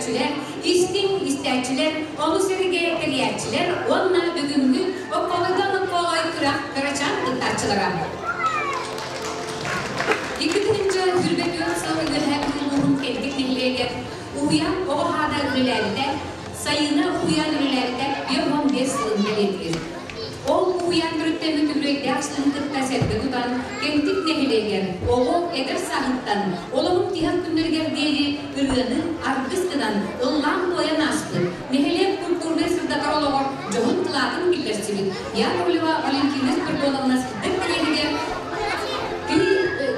Көрөөччүлэр, истиҥ истээччилэр, ону сэргэ тэрийээччилэр уонна бүгүҥҥү Окколойдон Окколой күрэх кырачаан кыттааччылара. 2024 сыл Үөһээ Бүлүү улууһун Кэнтик нэһилиэгэр уһуйаан оҕо хаада үлэлээбитэ, Сайыына уһуйаан үлэлээбитэ 55 сылын бэлиэтиир. Ол уһуйаан төрүттэммит үбүлүөйдээх сылын кытта сэргэ тутан, Кэнтик нэһилиэгэр оҕо эдэр сааһыттан олоҕун тиһэх күннэригэр диэри ырыаны аргыс гынан ыллаан-туойан ааспыт, нэһилиэк культурнай сырдатар олоҕор дьоһун кылаатын киллэрсибит Яковлева Валентина Спиридоновна сырдык кэриэһигэр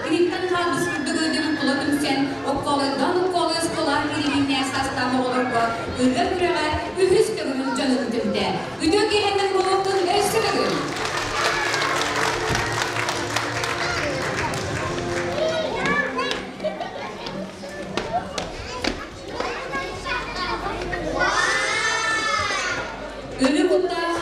киниттэн хаалбыт сырдык өйдөбүл тула түмсэн, Оккоолойдоон Оккоолой оскуола киириилииннээх саастаах оҕолорго ырыа күрэҕэ үһүс төгүлүн дьонун түмтэ. Үтүө киэһэннэн буолуохтун өссө төгүл! Өлүү куттаах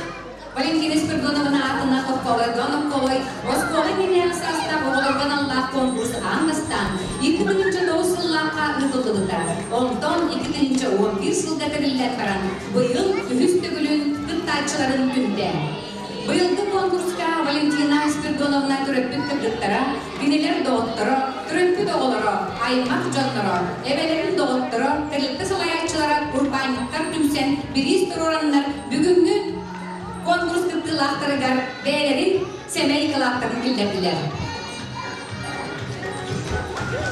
Валентина Спиридоновна аатынан Окколойдоон Окколой оскуола иннинээҕи саастаах оҕолорго аналлаах конкурс аан бастаан 2009 сыллаахха ыытыллыбыта. Онтон 2011 сылга тэриллэн баран, быйыл үһүс төгүлүн кыттааччыларын түмтэ. Быйылгы конкурска Валентина Спиридоновна төрөппүт кыргыттара, кинилэр доҕотторо, төрөппүт оҕолоро, аймах дьонноро, эбэлэрин доҕотторо, тэрилтэ салайааччылара, урбаанньыттар түмсэн бириис туруораннар бүгүҥҥү конкурс кыттыылаахтарыгар бэйэлэрин сэмэй кылааттарын киллэрдилэр.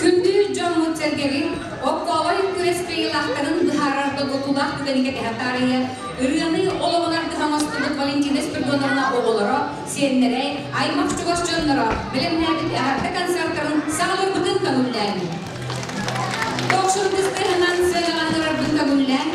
Күндү дьоммут-сэргэбит, Оккоолой күрэс кыайыылаахтарын быһаарар долгутуулаах түгэни кэтэһэ таарыйа, ырыаны олоҕун аргыһа оҥостубут Валентина Спиридоновна оҕолоро, сиэннэрэ, аймах чугас дьонноро бэлэмнээбит эҕэрдэ концертарын саҕалыырбытын көҥүллээн. Токшун кыстыһынан сыанаҕа ыҥырарбын көҥүллээн,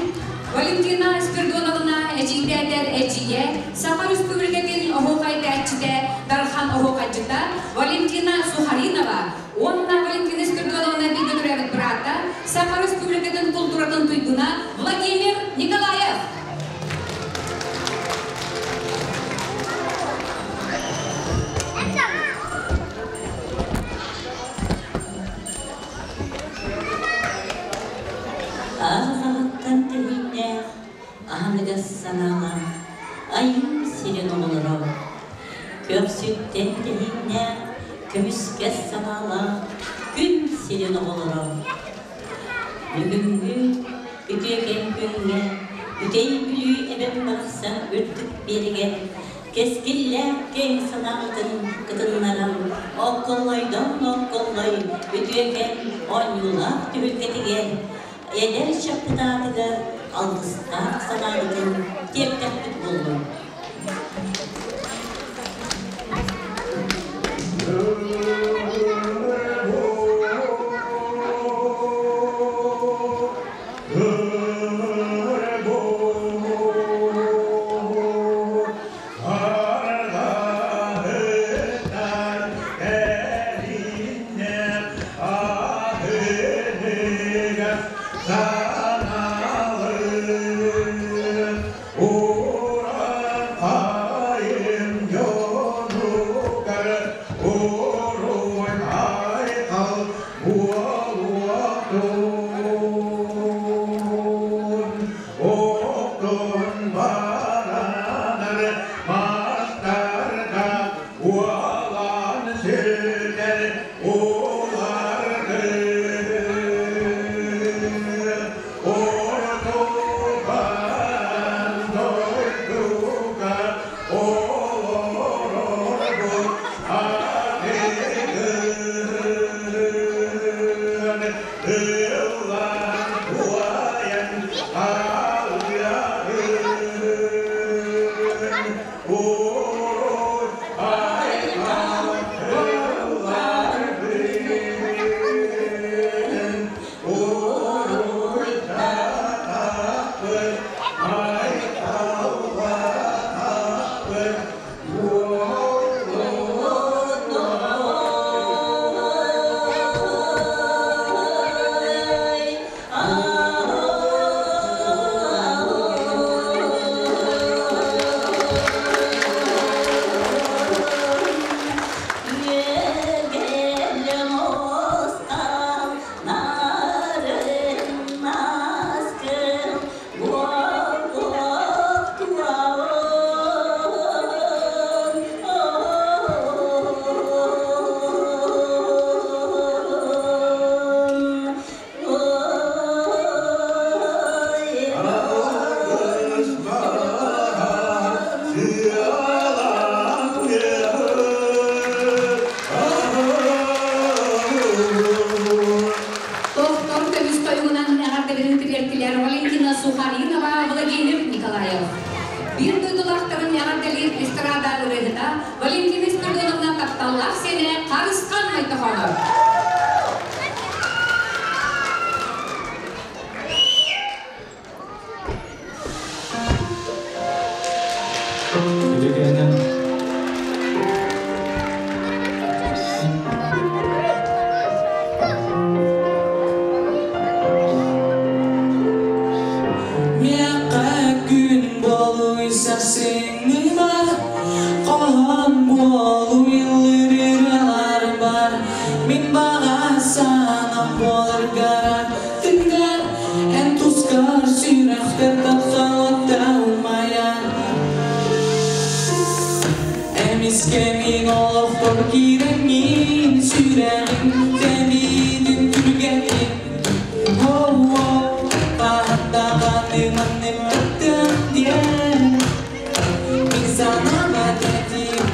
Валентина Спиридоновна эдьиийдээтэр эдьиийэ, Саха Республикатын оһуохайдааччыта Дархан оһуохайдьыта Валентина Сухаринова уонна Валентина Спиридоновна бииргэ төрөөбүт быраата, Саха Республикатын култууратын туйгуна Владимир Николаев. Аҕаҕыттан тэһииннээх, аһыныгас санаалаах айыы сирин оҕолоро, көхсүттэн тэһииннээх, көмүскэс санаалаах күн сирин оҕолоро. Бүгүҥҥү үтүөкэн күҥҥэ Үтэй Бүлүү эбэм барахсан үрдүк биэригэр Кэскиллээх киэҥ санаабытын кытыннаран, окколлойдон окколлой үтүөкэн оонньуулаах түһүлгэтигэр эдэр дьокутаатыгар алгыстаах санаабытын тиэртэхпит буоллун. Сарсыҥҥыга хоһоон буолуу ыллыыр бар мин баҕа санаам буоларгар тыгар эн тускар сүрэхтэр тапталыттан умайар. Эмискэ мин олохпор киирэҥҥин сүрэҕим тэбиитин түргэтин. О-о, хаһан даҕаны маннык таптыам диэн мин санаабат этим.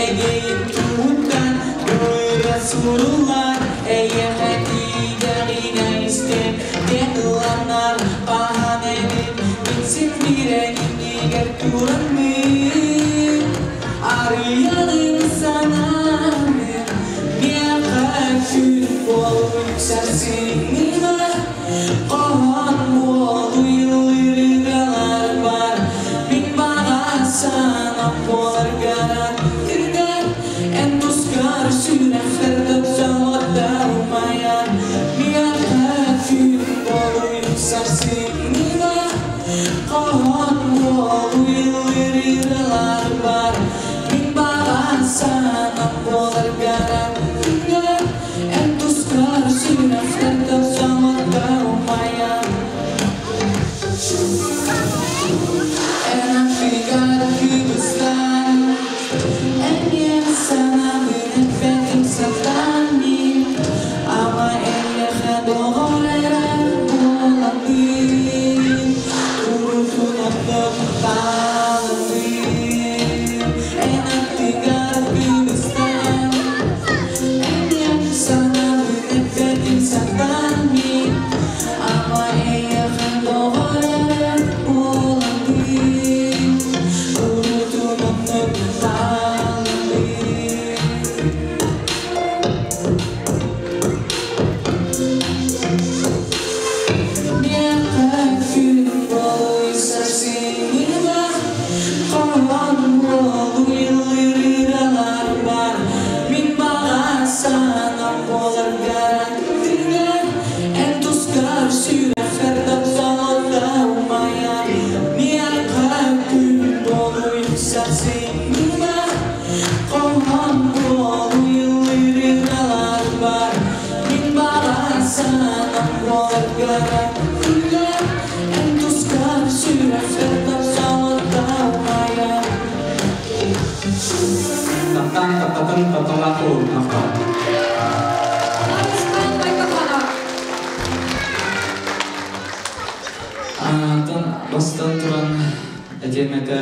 Эгэйим туһуттан ырыа суруллар эйиэхэ тиийдэҕинэ истэн диэн ылланар хаһан эбит мин син биир иннигэр тураммын арыйаным санааны миэхэ күн буолуй сарсыҥҥыга хоһоон буолуй ыллыыр бар мин баҕа санаам буоларгар тиргэр эн тускар сүрэхтэр тапталыттан умайар миэхэ күн буолуй сарсыҥҥыга хоһоон буолуй ыллыыр бар мин баҕа санаам буоларгар тиргэр эн тускар сүрэхтэр тапталыттан умайар. Эн аттыгар кыбыстан эмиэ санаабын эппэтим сатаан ама эйиэхэ доҕор эрэ буолабын урутун оннук хаалабын. Эн аттыгар кыбыстан эмиэ санаабын эппэтим сатаан ама эйиэхэ доҕор эрэ буолабын урутун оннук хаалабын. Миэхэ күн буолуй сарсыҥҥыга хоһоон буолуй ыллыыр бар мин баҕа санаам буоларгар тыгар эн тускар сүрэхтэр тапталыттан умайар миэхэ күн буолуй сарсыҥҥыга хоһоон буолуй ыллыыр бар мин баҕа санаам буоларгар тыгар эн тускар сүрэхтэр тапталыттан умайар. Таптаан таптатын тапталаах махтал. Арыстан Байкаханов. Антон бастан туран этиэм этэ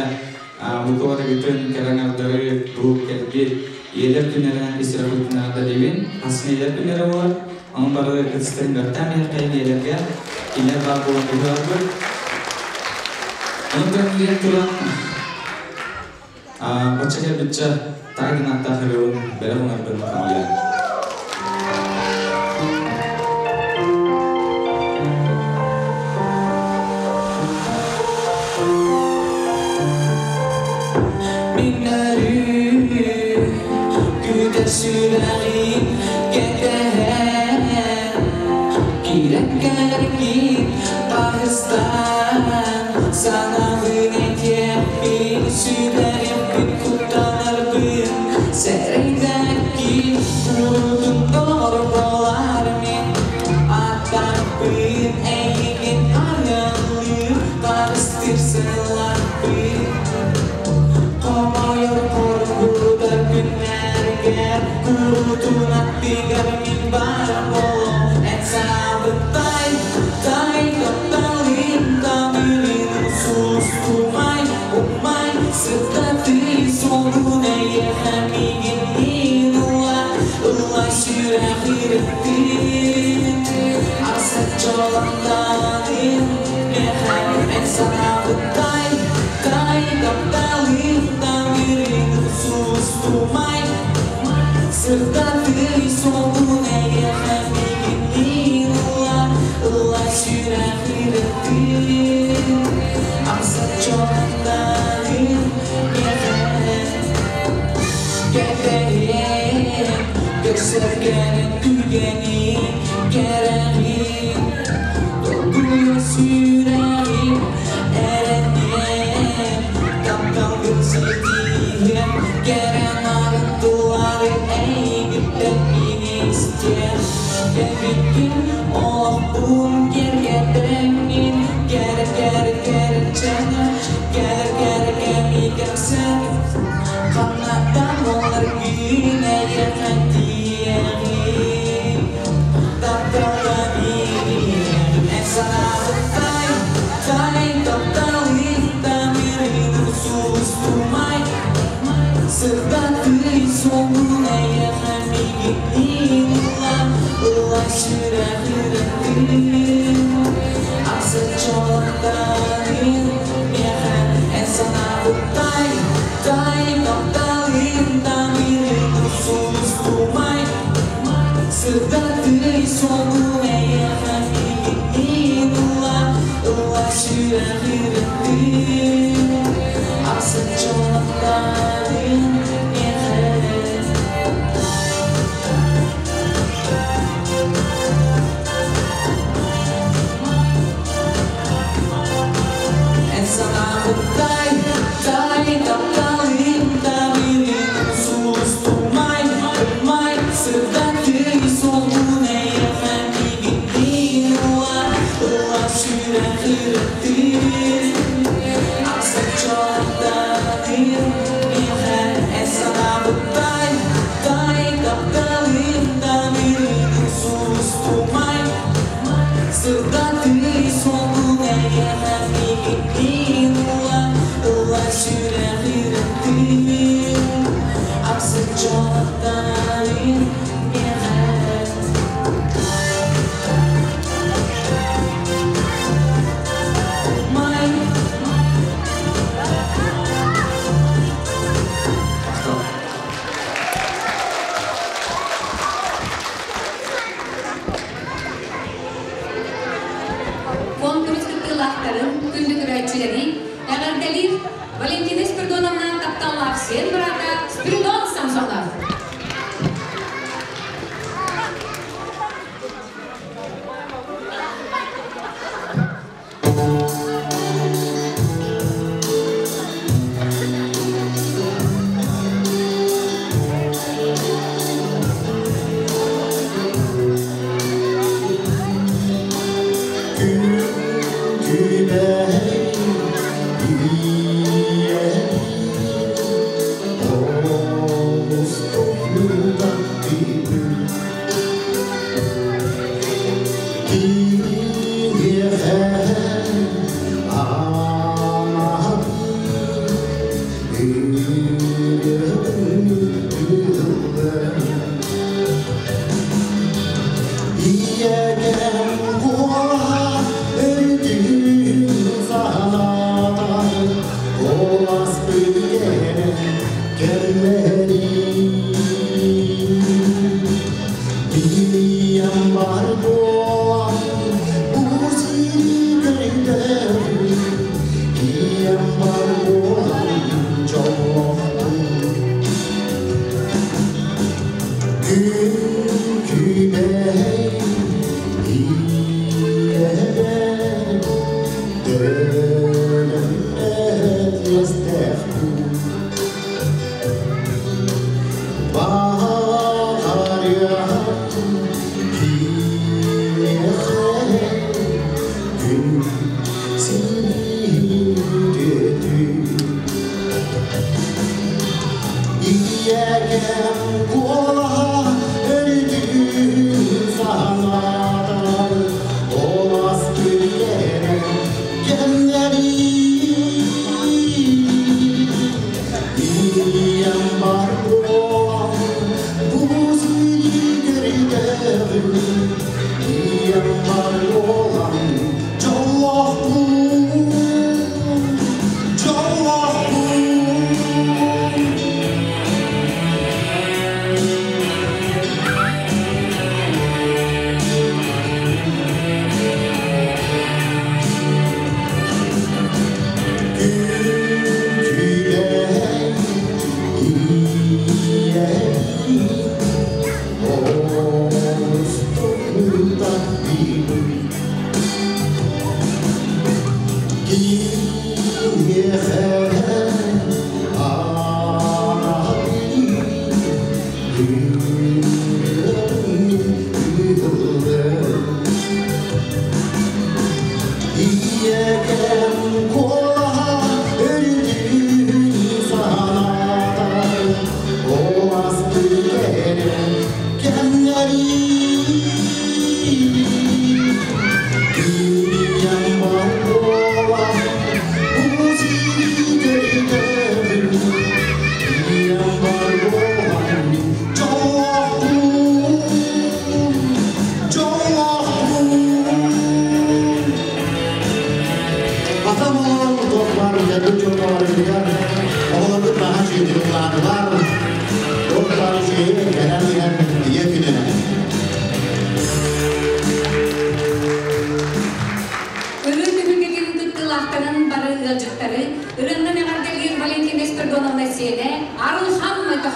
букварыгытын кэлэн ардары бу кэлбит иэлэр күннэринэн исирахытын дебин асын иэлэр күннэрэ болар onun бары кытыстарын бэртэн миэхэ иэлэргэ кинилэр баар буолан быһыарбыт. Онтон диэн туран бачча кэлбитчэ тайгын аттаах ырыабын бэлэх уҥарбын көҥүлээн. Мин өрүү күүтэр сүрэҕим кэтэһэр киирэн кэлэргин хаһыстан санаабын этиэхпин сүтэриэхпин куттанарбын сэрэйдэккин урутун доҕор буолар мин аттарбын эйигин арыаллыыр харыстыыр сылларбын Хомойор хоргутар күннэргэр курутун аттыгар мин бар буолуом эн санаабыттай тай тапталым тамырын сустумай умай сырдатый суолун эйиэхэ миигин ылла ылла сүрэх иреттин асат чолондонун миэхэ эн санаабыттай тай тапталым тамырын сустумай сырдатый суолун эйиэхэ миигин ылла ылла сүрэх иреттин асат чолондонун миэхэ кэтэһиэм көрсөргөнүн түргэнин кэрэҕин долгуйа сүрэҕим эрэниэм Биэрбиккин олохпун киэргэтэҥҥин. Кэрэ, кэрэ, кэрэчээнэ, кэрэ, кэрэ кэми кэпсэт. Ханнаттан буоларгын эйиэхэ тиийэҕин. Тапталга биэриэҕим. Эн санаабыттай, тай тапталын тамырын сулустумай. Сырдатый суолун эйиэхэ миигинниин ылла, ылла сүрэҕирэтин. Ахсын чолоттарын миэхэ эн санаабыттай, тай тапталын тамырын сулустумай. Сырдатый суолун эйиэхэ миигинниин ылла, ылла сүрэҕирэтин. Ахсын чолоттарын миэхэ. Эн санаабыттай, тай тапталым тамырын сулустумай, май сырдатый суолун эйиэхэ миигинниин ылла, ылла сүрэҕирэтин. Ахсын чолоттарын миэхэ эн санаабыттай, тай тапталым тамырын сулустумай. Сырдатый суолун эйиэхэ миигинниин ылла, ылла сүрэҕирэтин. Ахсын чолоттарын миэхэ. Май. Махтал. Конкурс кыттыылаахтарын, күндү көрөөччүлэри эҕэрдэлиир Валентина Спиридоновна тапталлаах сиэн быраата Спиридон Самсонов. Күн Күн күбэй.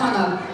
Мойтохонов.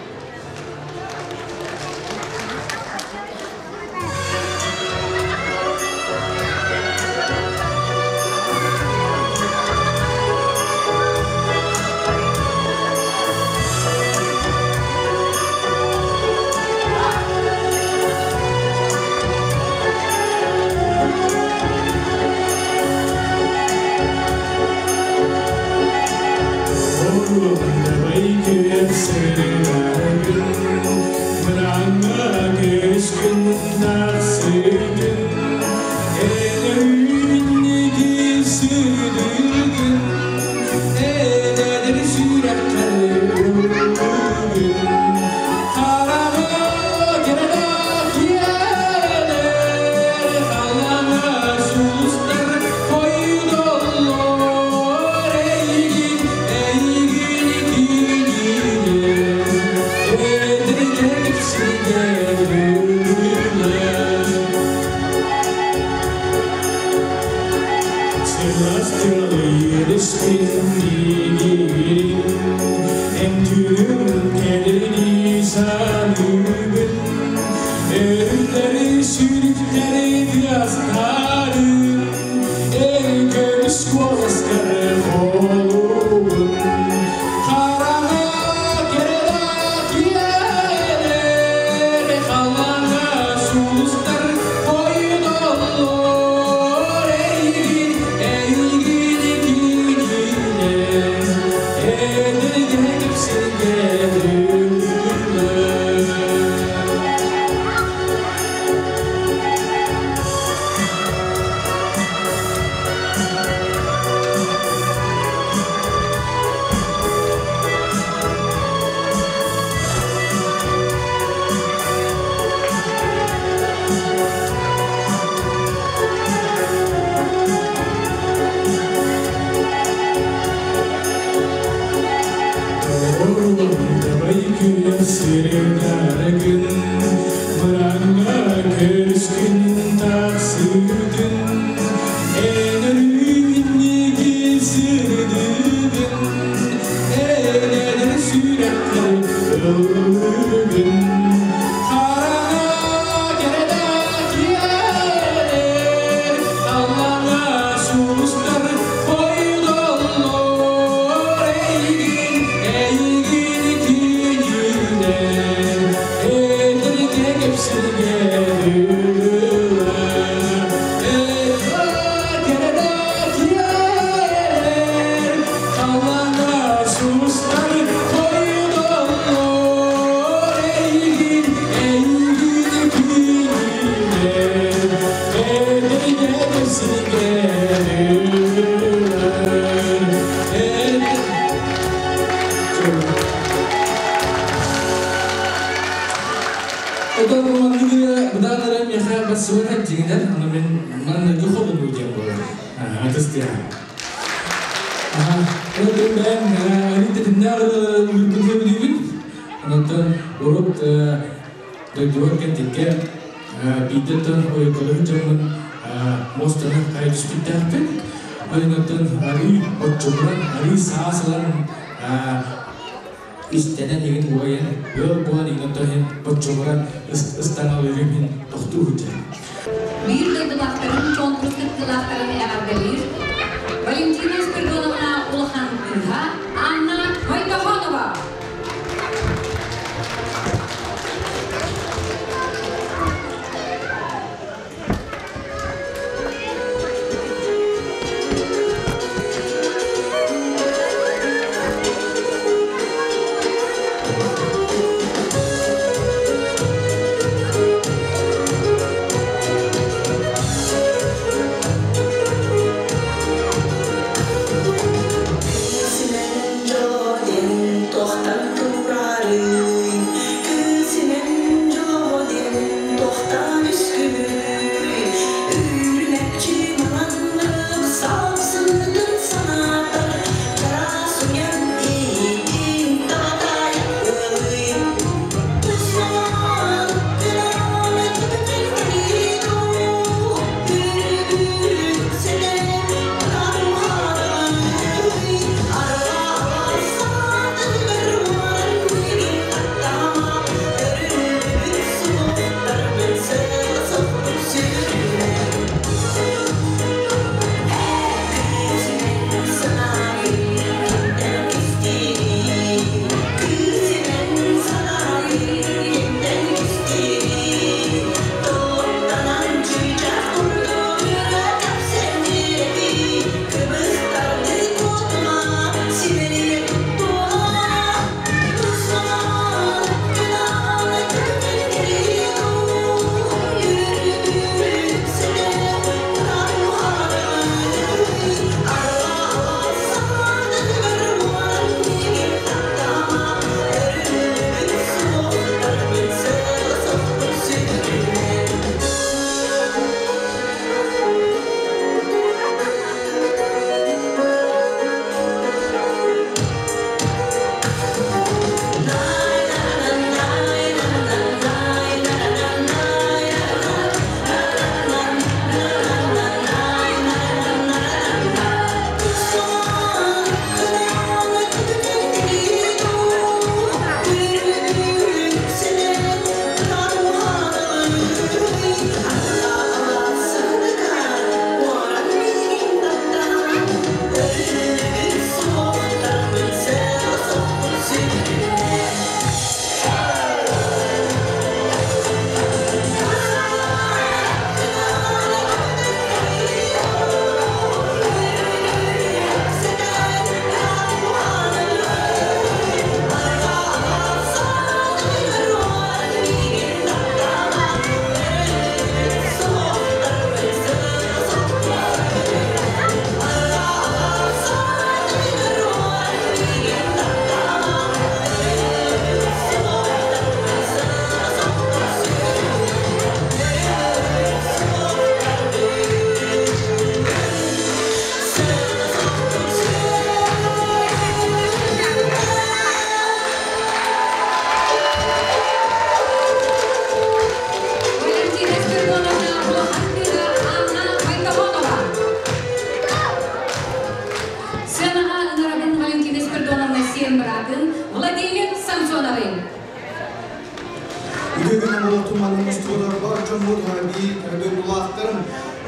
Дьоммут биир дойдулаахтарым.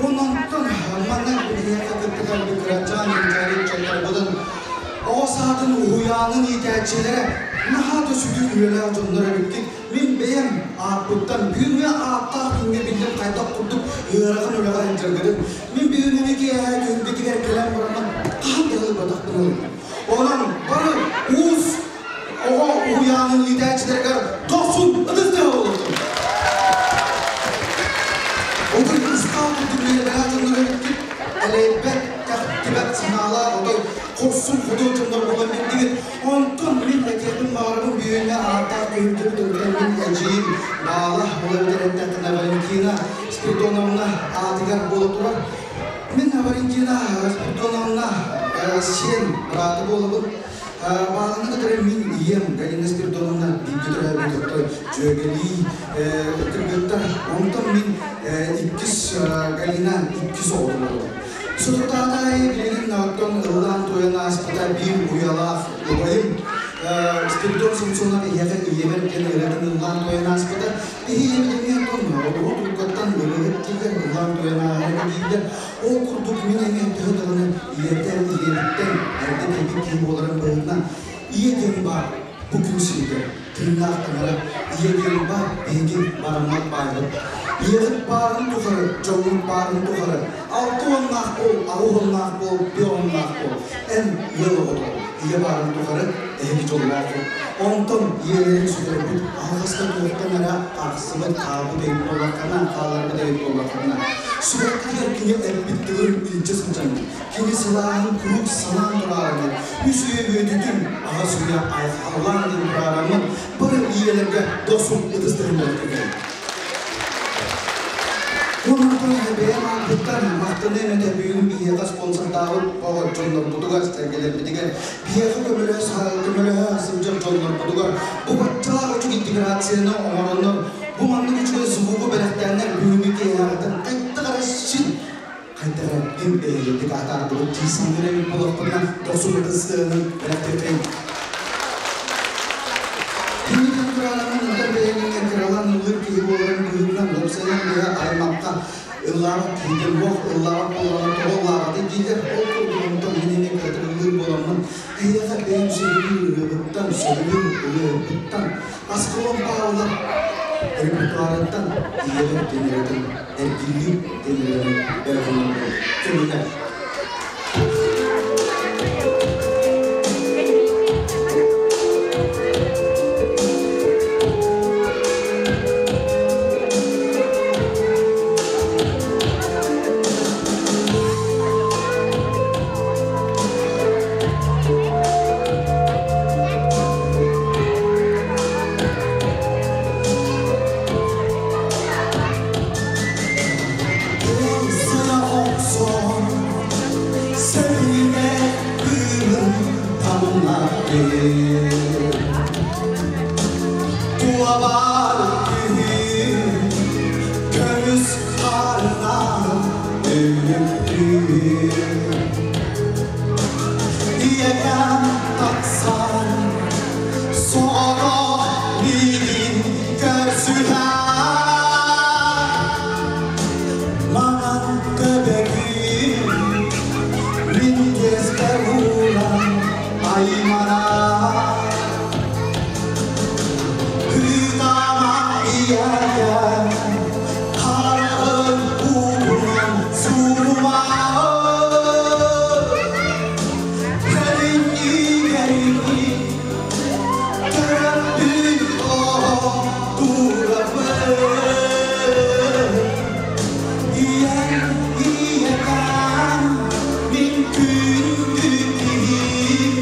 Онон манна биһиэхэ кыттыгар кырачаан чалларбытын оҕо саадын уһуйаанын иитээччилэрэ наһаа да сүдү үлэлээх дьоннор эбиккит. Мин бэйэм ааппыттан бүгүҥҥү ааттаах күҥҥэ биллим хайдах курдук ыарахан үлэҕэ сылдьаргытын. Мин бүгүҥҥү киэһэ түһүлгэтигэр кэлэн бараммын хаһан да ылбатахпын ыллым. Онон бары уус оҕо уһуйаанын иитээччилэригэр дохсун ытыс тыаһа буолуохтун. Отой ыстаал курдук үлэлээх дьоннор эбиккит. Элэйбэт, кэхтибэт санаалаах отой хорсун хотуо дьоннор буолан биэрдигит. Онтон мин этиэхпин баҕарабын бүгүҥҥү ааттаах түһүлгэбит ылтан мин эдьиийим Баала ол эбэтэр эттэххинэ Валентина Спиридоновна аатыгар буола турар. Мин Валентина Спиридоновна сиэн быраата буолабын. Бааланы кытары мин ийэм Галина Спиридоновна бииргэ төрөөбүт отой дьүөгэлии кыргыттар. Онтон мин иккис Галина иккис оҕото буолабын. Соторутааҕы билигин оттон ыллаан туойан ааспыта биир уйалаах убайым Спиридон Самсонов ийэҕэ ийэбэр диэн ырыатын ыллаан туойан ааспыта. Биһи ийэбит эмиэ оттон урут уруккаттан ырыаһыт дииллэр, ыллаан туойан ааһара дииллэр. Ол курдук мин эмиэ төһө даҕаны ийэтэ ийэбиттэн эрдэ кэлбит киһи буоларын быһыытынан ийэ диэн баар бу күн сиригэр тыыннаах таҥара, ийэ диэн баар биһиги бараммат баайбыт. Ийэҕит баарын тухары, дьоҥҥут баарын тухары алта уоннаах буол, аҕыс уоннаах буол, биэ уоннаах буол. Эн ыал оҕото, ийэ баарын тухары эһиги дьоллооххут. Онтон ийэлэрин сүтэрбит, алҕаска туохтан эрэ арахсыбыт, хаалбыт эбит буоллаххына, хаалларбыт эбит буоллаххына, сүрэххитигэр кини эппит тылын илдьэ сылдьаҥҥыт, кини сылааһын куруук санаан тураарыҥҥыт, үс үйэ үөтүтүн, аҕыс үйэ айхаллаан диэн тураараммыт, бары ийэлэргэ дохсун ытыс тыһын. Онтон бэйэм ааппыттан махтаныам этэ бүгүн биһиэхэ спонсордаабыт оҕо дьоннорбутугар, сэргэлэрбитигэр, биһиэхэ көмөлөһө сылдьар дьоннорбутугар бу баччалаах үчүгэй интеграцияны оҥороннор, бу маннык үчүгэй звугу бэлэхтээннэр бүгүҥҥү киэһэҕиттэн хайдах эрэ син хайдах эрэ им бэйэлэрдик аатаардыбыт дии саныыр эбит буоллахпытына дохсун ытыс тыаһын бэлэхтиэххэйин. Кинигэ тураанаммын ыытар бэйэҥҥэ кыралаан ыллыыр киһи буоларын быһыытынан уопсайынан быһа аймахха ыллаабат киһитин лох ыллаабат буоллаҕына тоҕо ыллаабатый дииллэр. Ол курдук онтон мин эмиэ кыратык ыллыыр буоламмын эһиэхэ бэйэм сөбүлүүр ырыабыттан, сөбүлүүр ырыаһыппыттан Аскалон Павлов репертуарыттан ийэбэр диэн эргиллии диэн ырыаны бэлэх оҥорбут көҥүлэ. Сына охсон сэрine кыымын тамнары Туабар күһүн көмүс харынан өлүктүр Ийэкэм тахсан соҕотох миигин көрсүһэр Маҥан көбөкүн мин түөспэр ууран аймана Кыытаама ийэкэм хараҕын уутунан суума Кэлиҥҥи кэлиҥҥи төрөппүт оҕо туурабын Ийэм, ийэкэм, мин күндү киһим.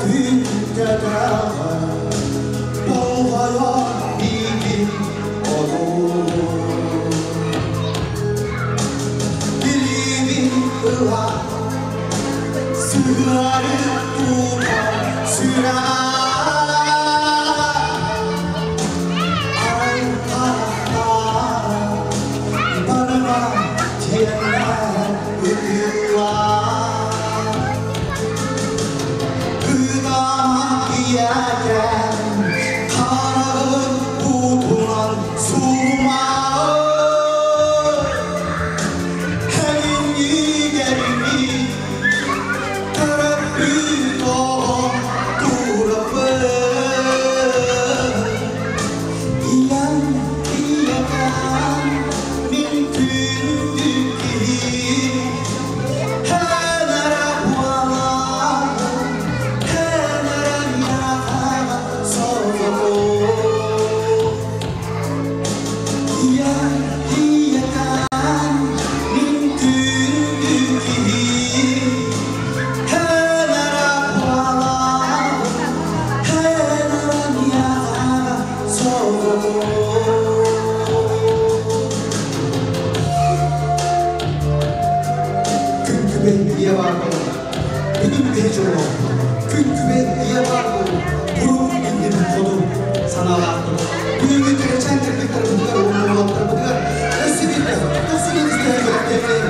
Төбөтүн кэтэҕэр болҕойор миигин одуулуур. Билиибин ыла сыһыары тутар сүрэҕэ арай харахтаах барыма тиэннэр ытыылаах. Ытаама ийэкэм, хараҕын уутунан суума. Эҥиннигэрини төрөппүт оҕом тураппын. Ийэм, ийэкэм, мин күндү киһим. Эн эрэ буолаҕын, эн эрэ миэхэ соргу. Ийэм, ийэкэм, мин күндү киһим. Эн эрэ буолаҕын, эн эрэ миэхэ соргу. Күн күбэй ийэ баар буолан, бүгүн биһи дьоллоох. Күн күбэй ийэ баар буолан, куруук иннибит хоту санаалаахпыт. Бүгүҥҥү кэрэчээн кыргыттарбытыгар уонна уолаттарбытыгар өссө биирдэ тохсун истэһэн бэлэхтиэххэйиҥ.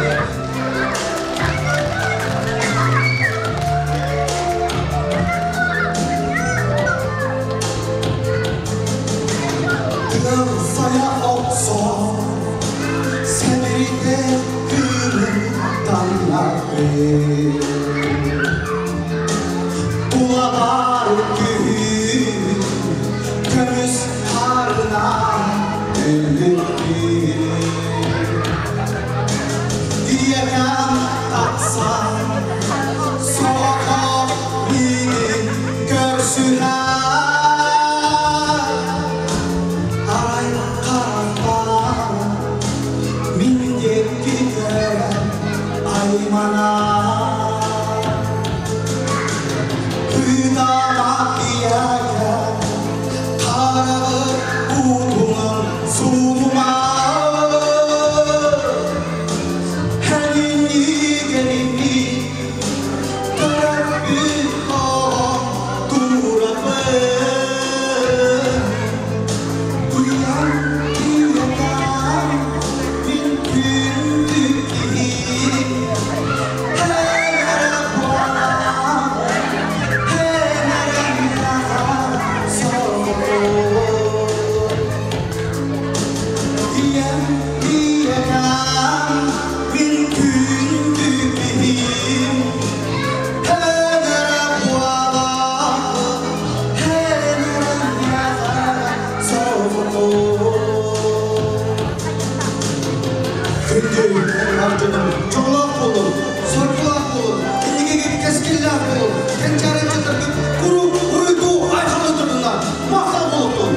Тыал сайа охсон, сэбирдэ кыырын таҥнарбыт. Тулабар күһүн көмүс хаарынан үлүппүт. Ийэкэм тахсан, соҕотох миигин көрсүһэр. Арай харахтаах мин диэки көрөн айманар. Ытаама ийэкэм, хараҕы уутунан суума. Эҥиннигэрини төрөппүт оҕом тураппын. Ийэм, ийэкэм, мин күндү киһим. Эн эрэ буолаҕын, эн эрэ миэхэ соргу. Ийэм, ийэкэм, мин күндү киһим. Эн эрэ буолаҕын, эн эрэ миэхэ соргу. Күндү бар дьонум, дьоллоох буолун, соргулаах буолун, инникигэ кэскиллээх буолун, кэнчээри ыччаттаргыт куруук уруйдуу айхаллыы турдуннар, махтал буолуохтун!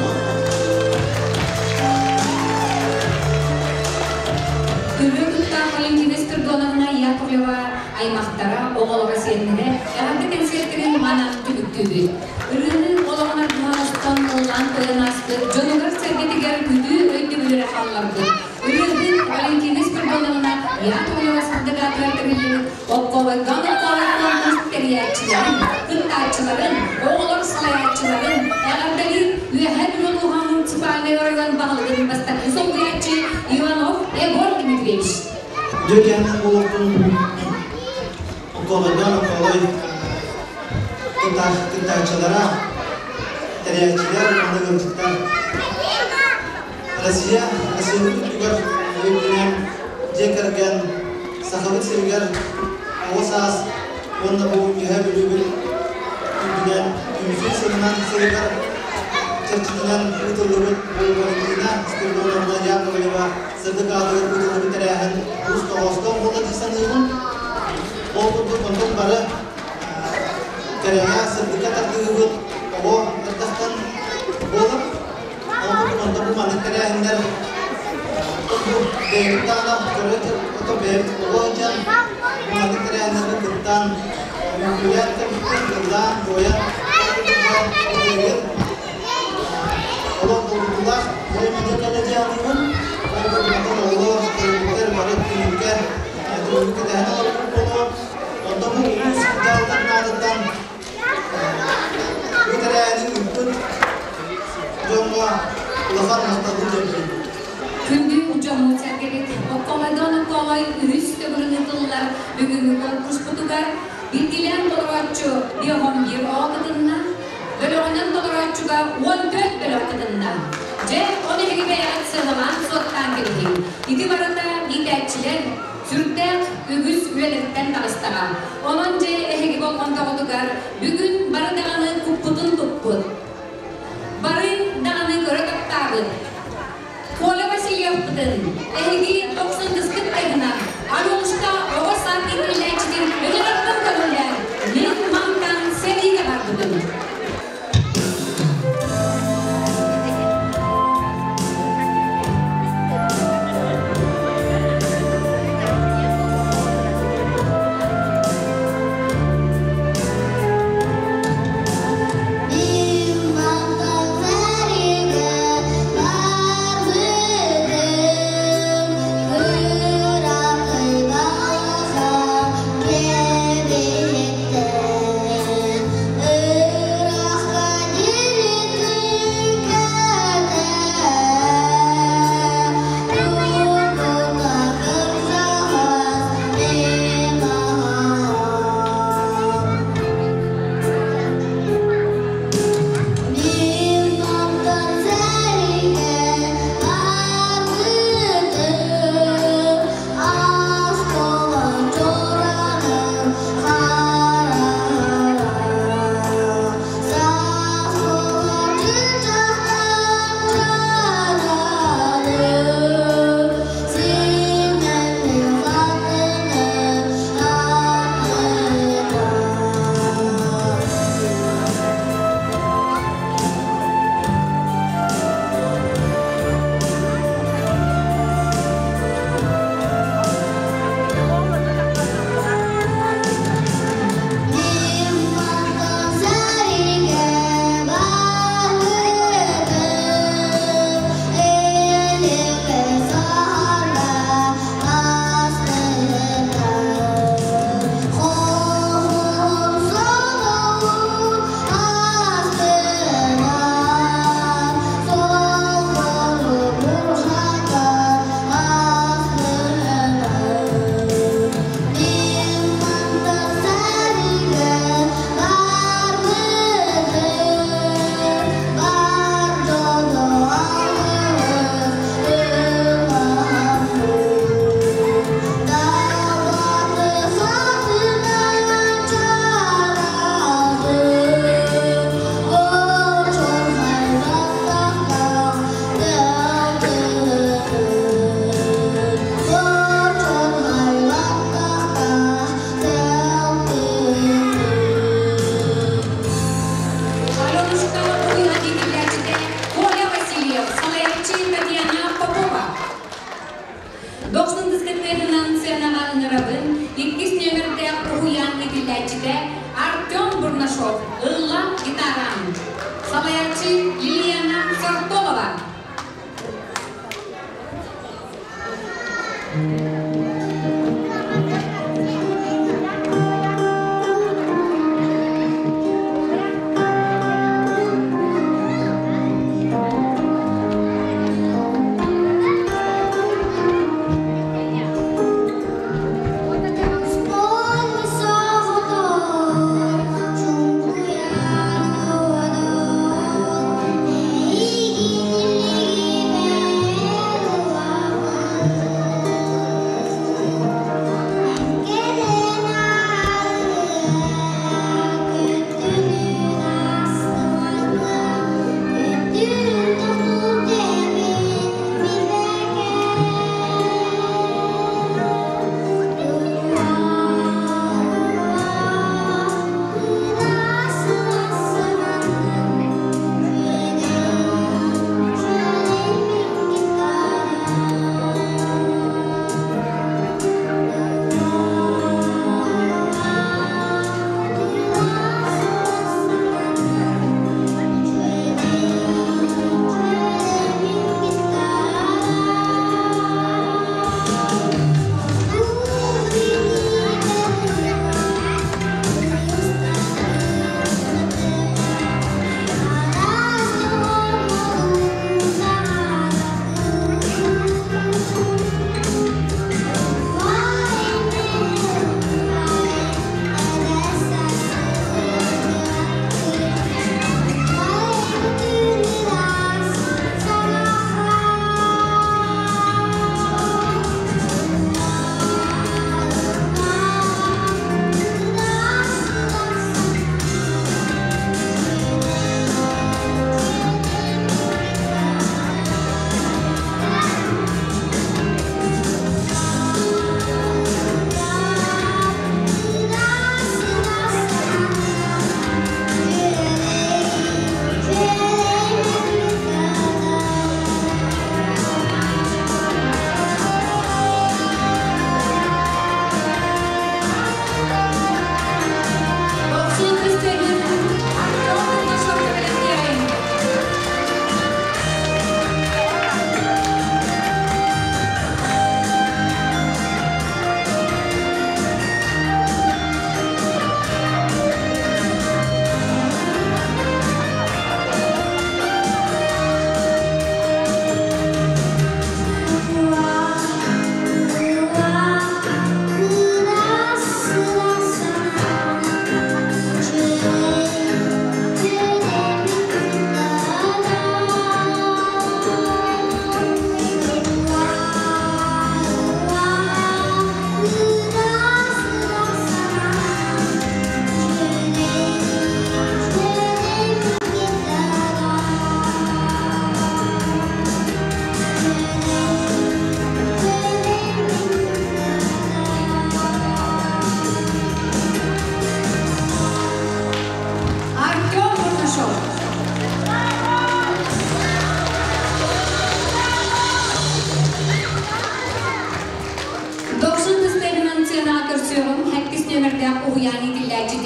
Ырыа куттаах Валентина Спиридоновна Яковлева аймахтара, оҕолоро, сиэннэрэ эҕэрдэ кэнсиэртэрин манан түмүктүүбүт. Ырыаны олоҕун аргыһа оҥостон ыллаан тойон ааспыт дьонугар-сэргэтигэр күдүү өйдөбүлүрэ хаалларбыт. Ырыаһыт Валентина Спиридоновна Яковлева сырдык аатыгар тэриллибит Окколойгон окколой конкурс тэрийээччилэрин, кыттааччыларын, оҕолор салайааччыларын эҕэрдэлиир Үөһээ Бүлүү улууһа муниципальнай оройуон баһылыгын бастакы солбуйааччы Иванов Егор Дмитриевич. Дьэ буолуохтун окколойдоон окколой кыттааччылара, тэрийээччилэр уонна ыалдьыттар. Россия, Россиябыт үрдүгэр үрдүнэн дьиэ кэргэн Сахабыт сиригэр оҕо саас уонна бу Үөһээ Бүлүүбүт үрдүнэн түмсүү сылынан сылыгар чэрчитинэн ыытыллыбыт бу Валентина Спиридоновна Яковлева сырдык аатыгар ыытыллыбыт тэрээһин олус тоҕоостоох буолла дии саныыбын. Ол курдук онтон бары кэрэҕэ, сырдыкка тардыһыыбыт оҕо эрдэхтэн буолар. Ол курдук онтон бу маннык тэрээһиннэр бу бэйэбит даҕаны көрө ото бэйэбит оҕо сылдьан бу маннык тэрээһиннэргэ кыттан Үҥкүүлээн кэлбиккит, ыллаан, туойан кэлбиккит. Олох долгутуулаах бириэмэтэ кэллэ дии саныыбын. Ол курдук оҕолор, төрөппүттэр бары түмүккэ түмүккэ кэтэһэн олорбут буолуо. Онтон бу улуус дьаһалтатын аатыттан бу тэрээһини ыыппыт дьоҥҥо улахан махталбын тиэрдэбин. Күндү дьоммут-сэргэбит, Окколойдон Окколой үһүс төгүлүн ыытыллар бүгүҥҥү конкурспутугар биирдиилээн толорооччу 51 оҕо кытынна, бөлөҕүнэн толорооччуга 14 бөлөх кытынна. Дьэ, ол эһиги бэйэҕит сыаналаан суоттаан кэбиһиҥ. Ити барыта иитээччилэр сүрдээх үгүс үлэлэриттэн таҕыстаҕа. Онон дьэ эһиги болҕомтоҕутугар бүгүн бары даҕаны куппутун туппут, бары даҕаны көрө таптаабыт Коля Васильевпытын эһиги тохсунньускут тыһынан Аленушка оҕо саад иитиллээччитин ыҥырартан көҥүллээн мин мантан сэриигэ барбытым. Аленушка уһуйаан иитиллээччитэ Коля Васильев, салайааччы Татьяна Попова. Дохсун дискотеканан сценаҕа ыҥырабын иккис нүөмэрдээх уһуйаан иитиллээччитэ Артем Бурнашов, ылла гитараан. Салайааччы Лилияна Сартолова. Thank you.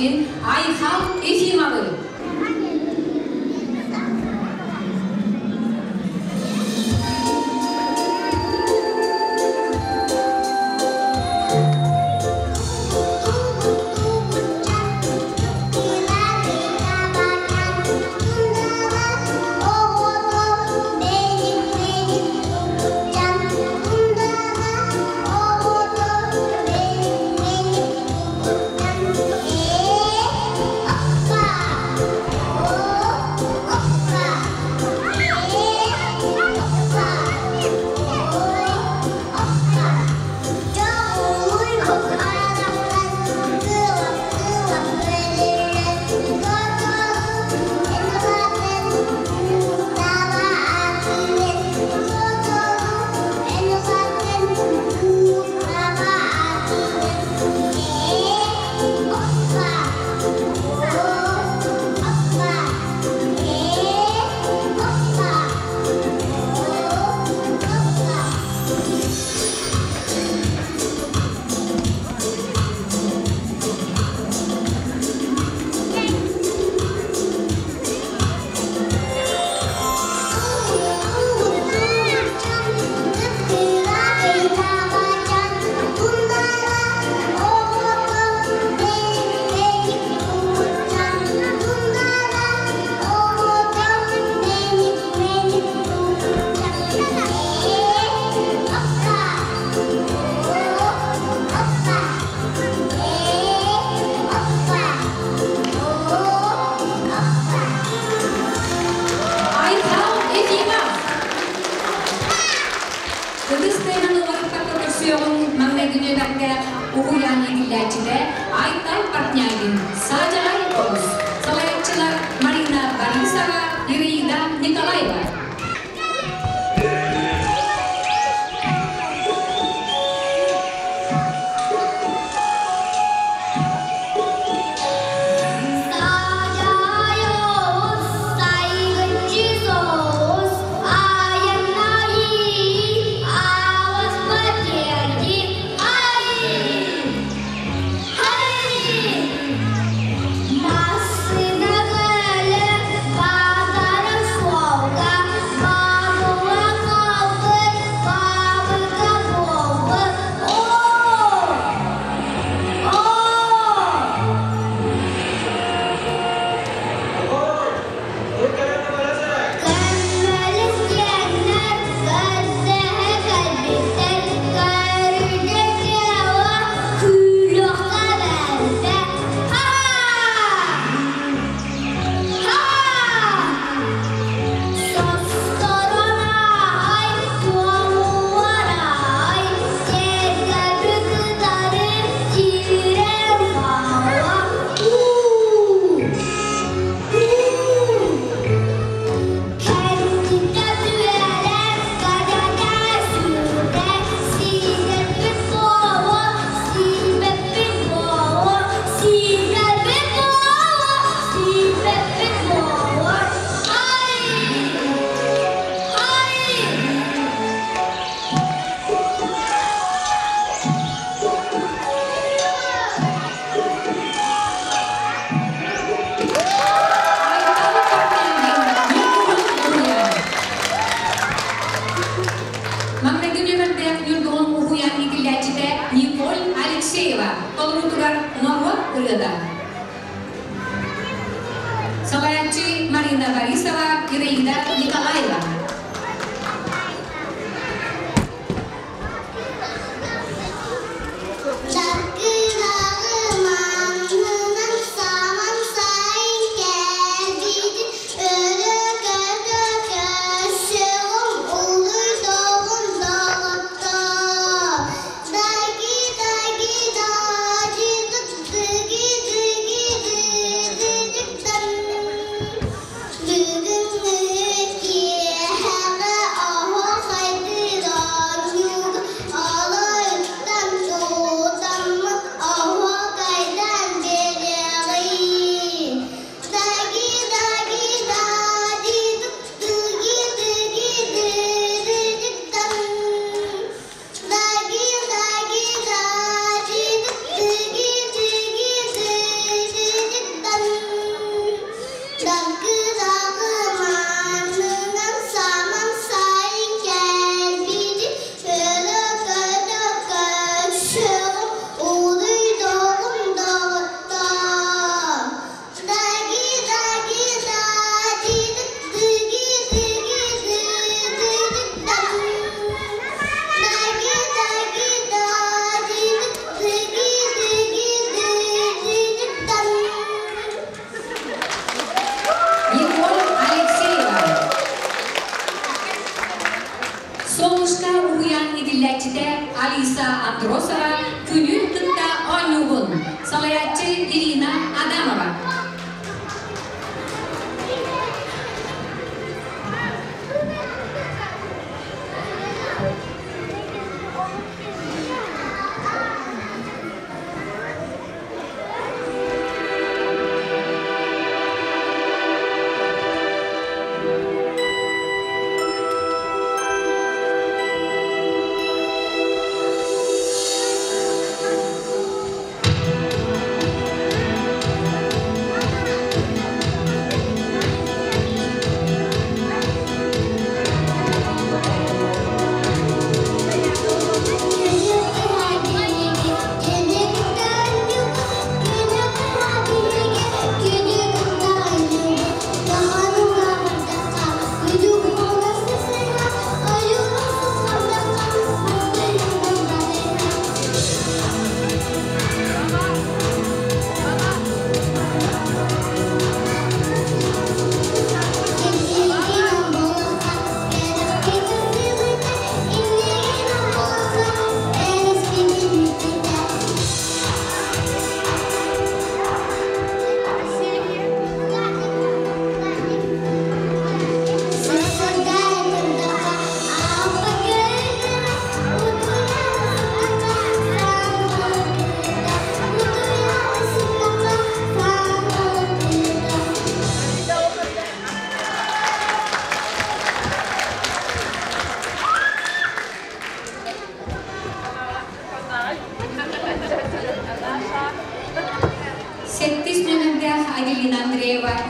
иитиллээччитин Айхал Ефимовы. Айхал Ефимов. Ытыс тыаһын уларыппакка көрсүөҕүҥ маҥнайгы нүөмэрдээх уһуйаан иитиллээччитэ Айтал Портнягин, Саадьаҕай Оҕус, салайааччылар Марина Борисова, Ираида Николаева. Айтал Портнягин, Ньургуһун уһуйаан. Маҥнайгы нүөмэрдээх Ньургуһун уһуйаан иитиллээччитэ Николь Алексеева толоруутугар норуот ырыата. Салайааччы Марина Борисова, Ираида Николаева. Бүгүн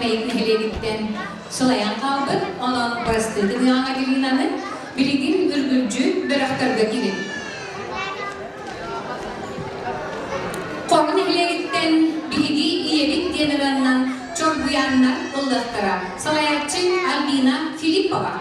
Мэйик нэһилиэгиттэн сылайан хаалбыт, онон бырастыы гыныаҕыҥ Аделинаны, билигин үргүлдьү бөлөхтөргө киирин. Хоро нэһилиэгиттэн биһиги ийэбит диэн ырыаннан чоргуйааннар ыллыахтара. Салайааччы Альбина Филиппова.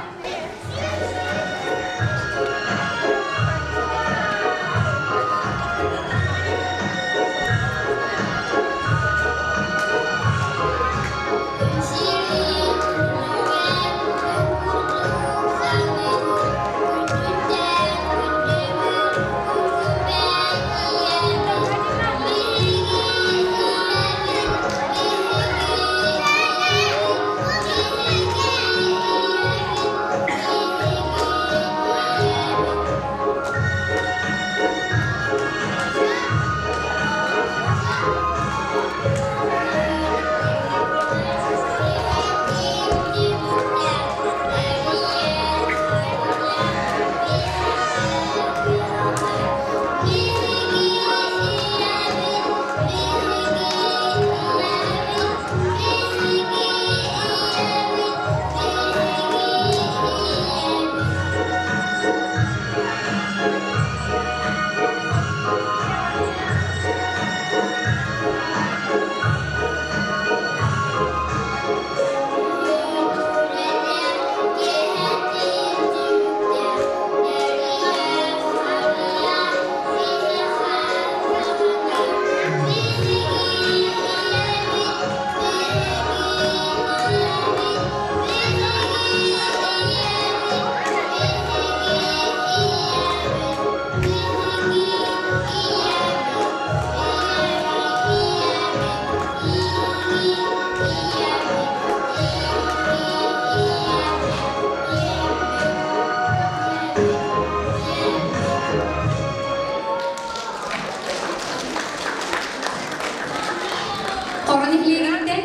Хоро нэһилиэгиттэн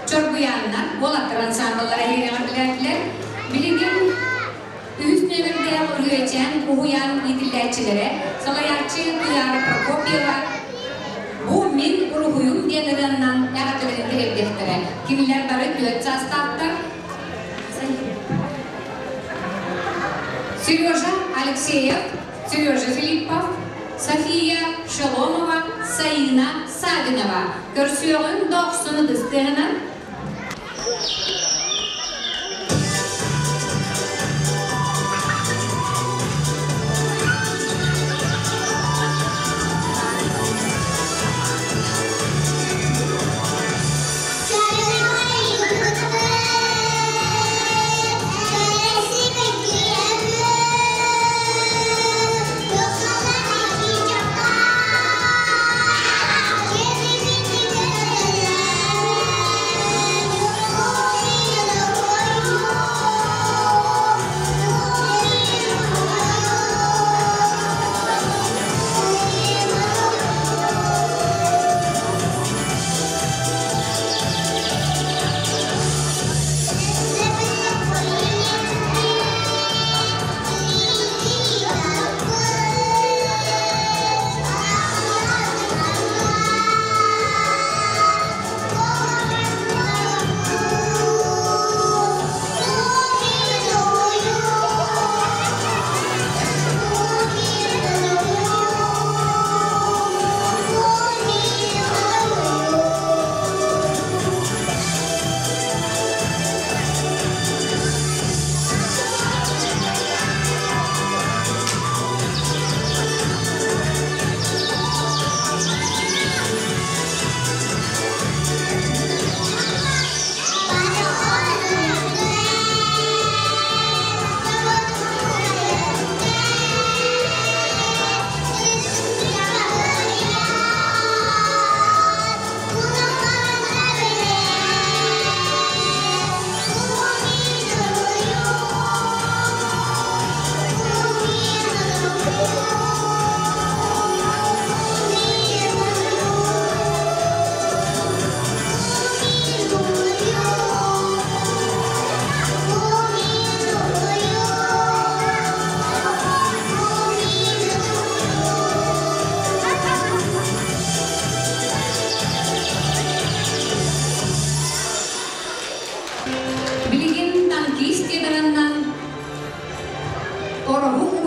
Чоргуйааннар уолаттар ансаамбыллара эһиги Билигин үһүс нүөмэрдээх Үрүөчээн уһуйаан иитиллээччилэрэ, салайааччы Туйаара Прокопьева бу мин уруһуйум диэн ырыаннан эҕэрдэлэрин тириэрдиэхтэрэ. Кинилэр бары түөрт саастаахтар. Сережа Алексеев, Сережа Филиппов, София Шеломова, Саина Савинова. Көрсүөҕүҥ дохсун ытыстыаһынан.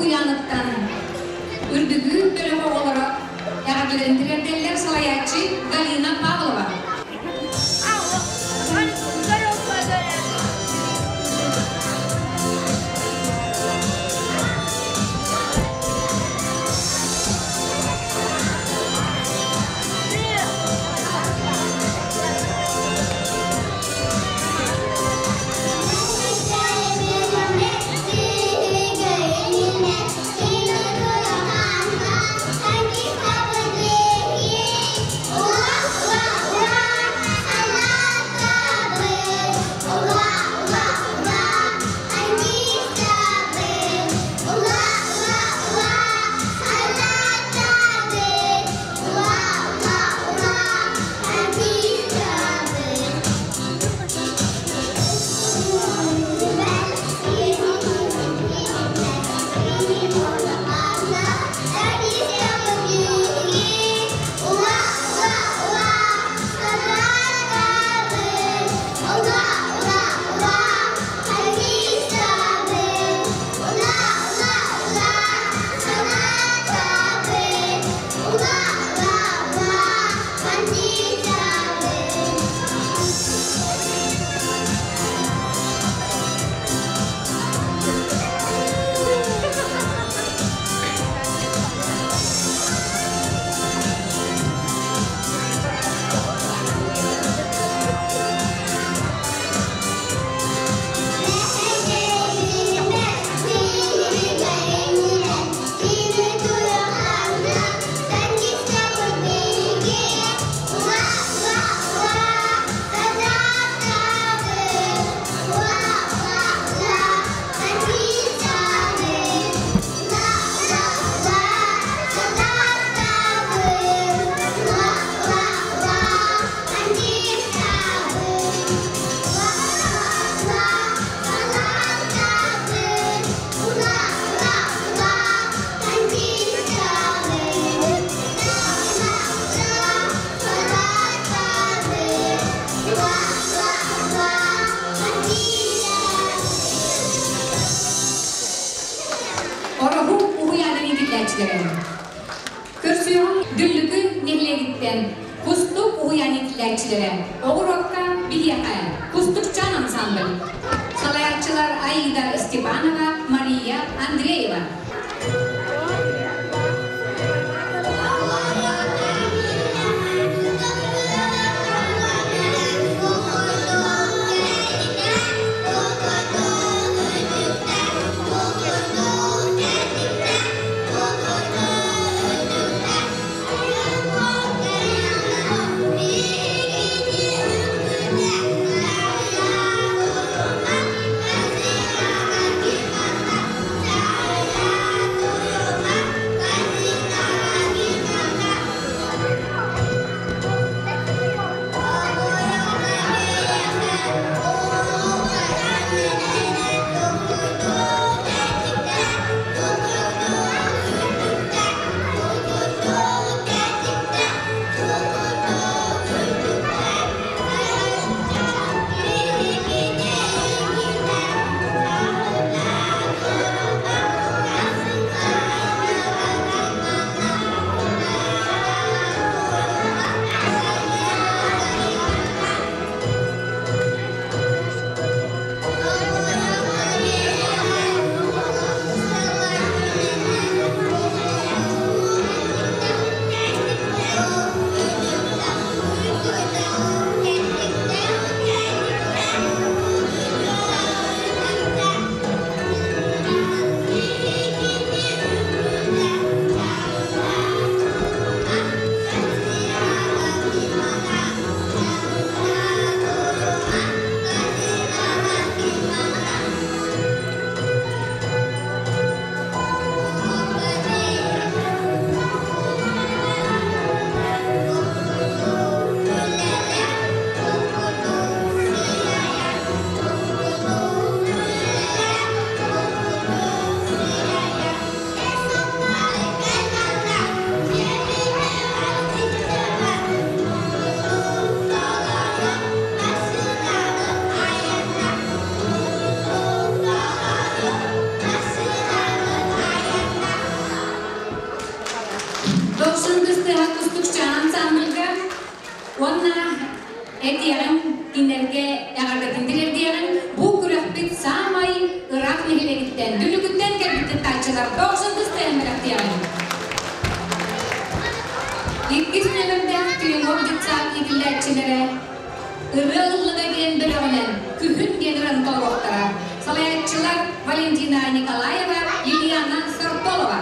уһуйааныттан Үрдүгү бөлөх оҕолоро эҕэрдэлэрин тириэрдэллэр салайааччы Галина Павлова. Ороһу уһуйаанын иитиллээччилэрэ. Көрсүөҕүҥ Дүллүкү нэһилиэгиттэн Кустук уһуйаан иитиллээччилэрэ Оҕуруокка биһиэхэ Кустукчаан ансамбль. Салайааччылар Аида Степанова, Мария Андреева. Этиэҕиҥ, кинилэргэ эҕэрдэтин тириэрдиэҕиҥ. Бу күрэхпит саамай ыраах нэһилиэгиттэн, Дүллүкүттэн кэлбит кыттааччылар дохсун тыстайан бэлэхтиэҕиҥ. Иккис нүөмэрдээх Теленор детсад иитиллээччилэрэ Ырыа ыллыга диэн бөлөҕүнэн Күһүн диэн ыран толоруохтара. Салайааччылар Валентина Николаева, Лилиана Сартолова.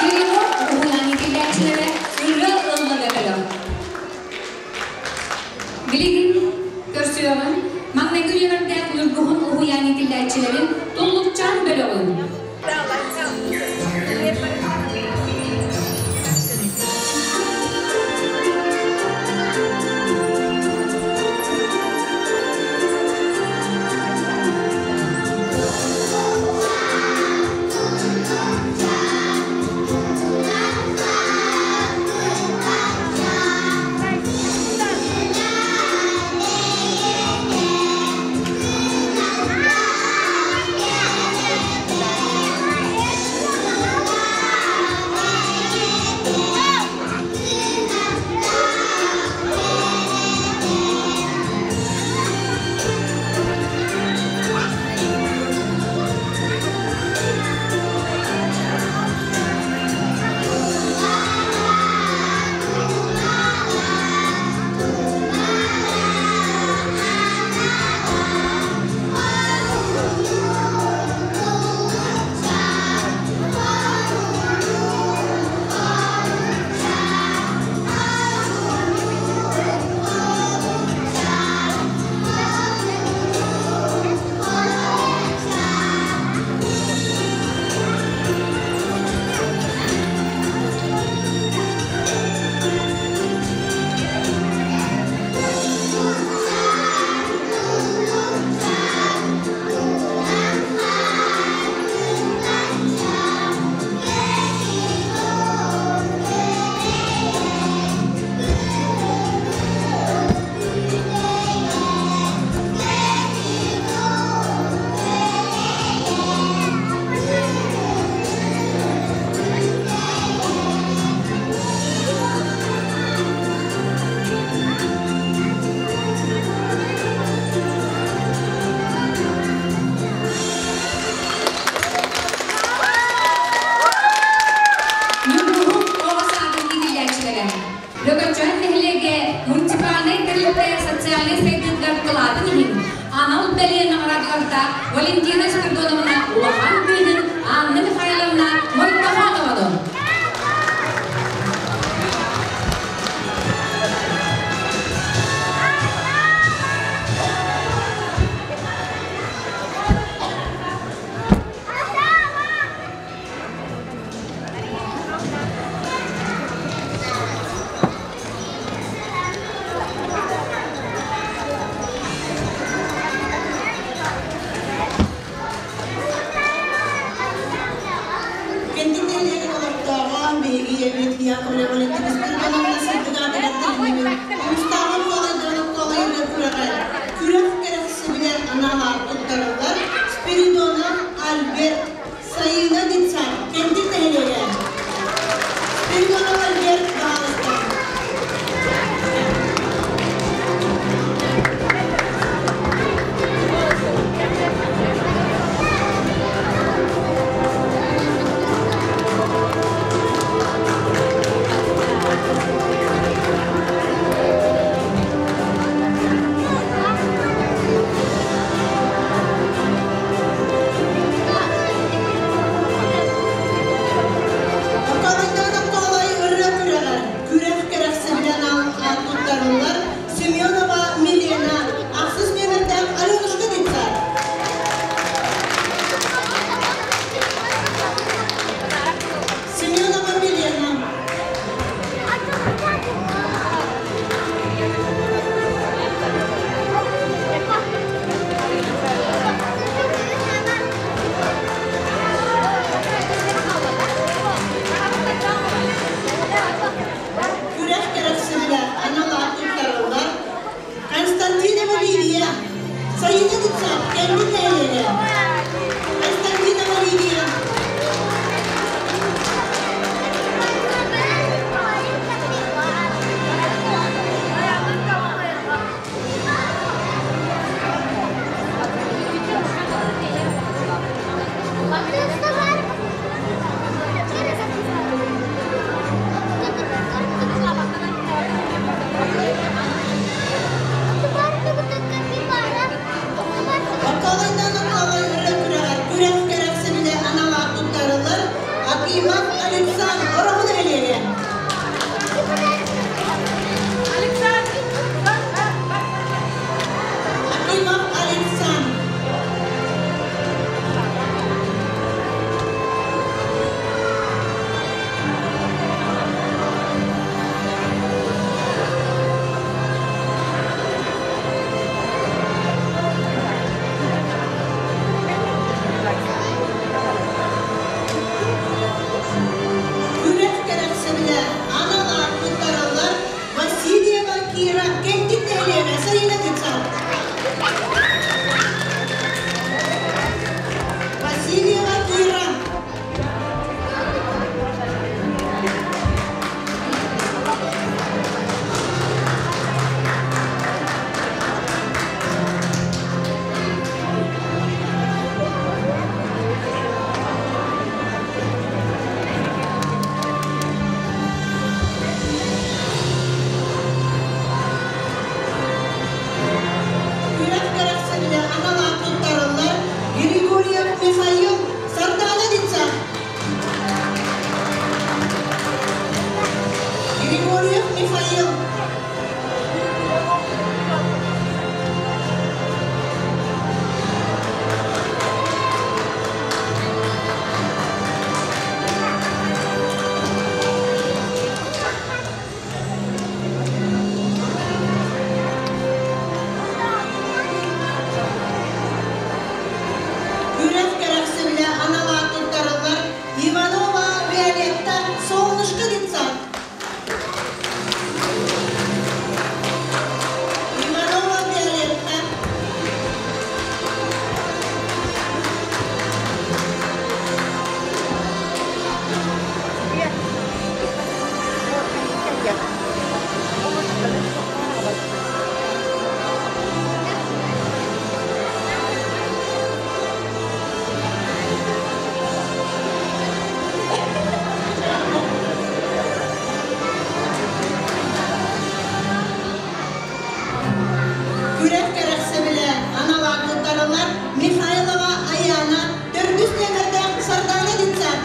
Теленор уһуйаан иитиллээччилэрэ ырыа ыллыга бөлөх. Билигин көрсүөҕүҥ маҥнайгы нүөмэрдээх Ньургуһун уһуйаан иитиллээччилэрин Туллукчаан бөлөҕүн. Яковлева Валентина Спиридоновна сырдык аатыгар тэриллибит Улуустааҕы оскуола ырыа күрэҕэр күрэх кэрэхсэбилэ анал аат туттарыллар Спиридонов Альберт, Сайыына детсад, Кэнтик нэһилиэгэ. Спиридонов Альберт, баһаалыста. Околойдон околой ырыа күрэҕэр күрэх кэрэхсэбилэ анал аат туттарыллар Семенова Милена, ахсыс нүөмэрдээх Аленушка детсад. Семенова Милена. Күрэх кэрэхсэбилэ анал аат туттарыллар Константинова Лилия, Сайыына детсад, Кэнтик нэһилиэгэ. Константинова Лилия. Околойдон околой ырыа күрэҕэр күрэх кэрэхсэбилэ анал аат туттарыллар Акимов Александр, Ороһу нэһилиэгэ. Акимов Александр. Күрэх кэрэхсэбилэ анал аат туттараллар Васильева Кира, Кэнтик нэһилиэгэ, Сайыына детсад. Васильева Кира. Күрэх кэрэхсэбилэ анал аат туттарыллар Григорьев Михаил, Сардаана детсад. Григорьев Михаил. Күрэх кэрэхсэбилэ анал аат туттарыллар Иванова Виолетта, Солнышко детсад. Иванова Виолетта. Күрэх кэрэхсэбилэ анал аат туттарыллар Михайлова Аяна, төрдүс нүөмэрдээх Сардаана детсад.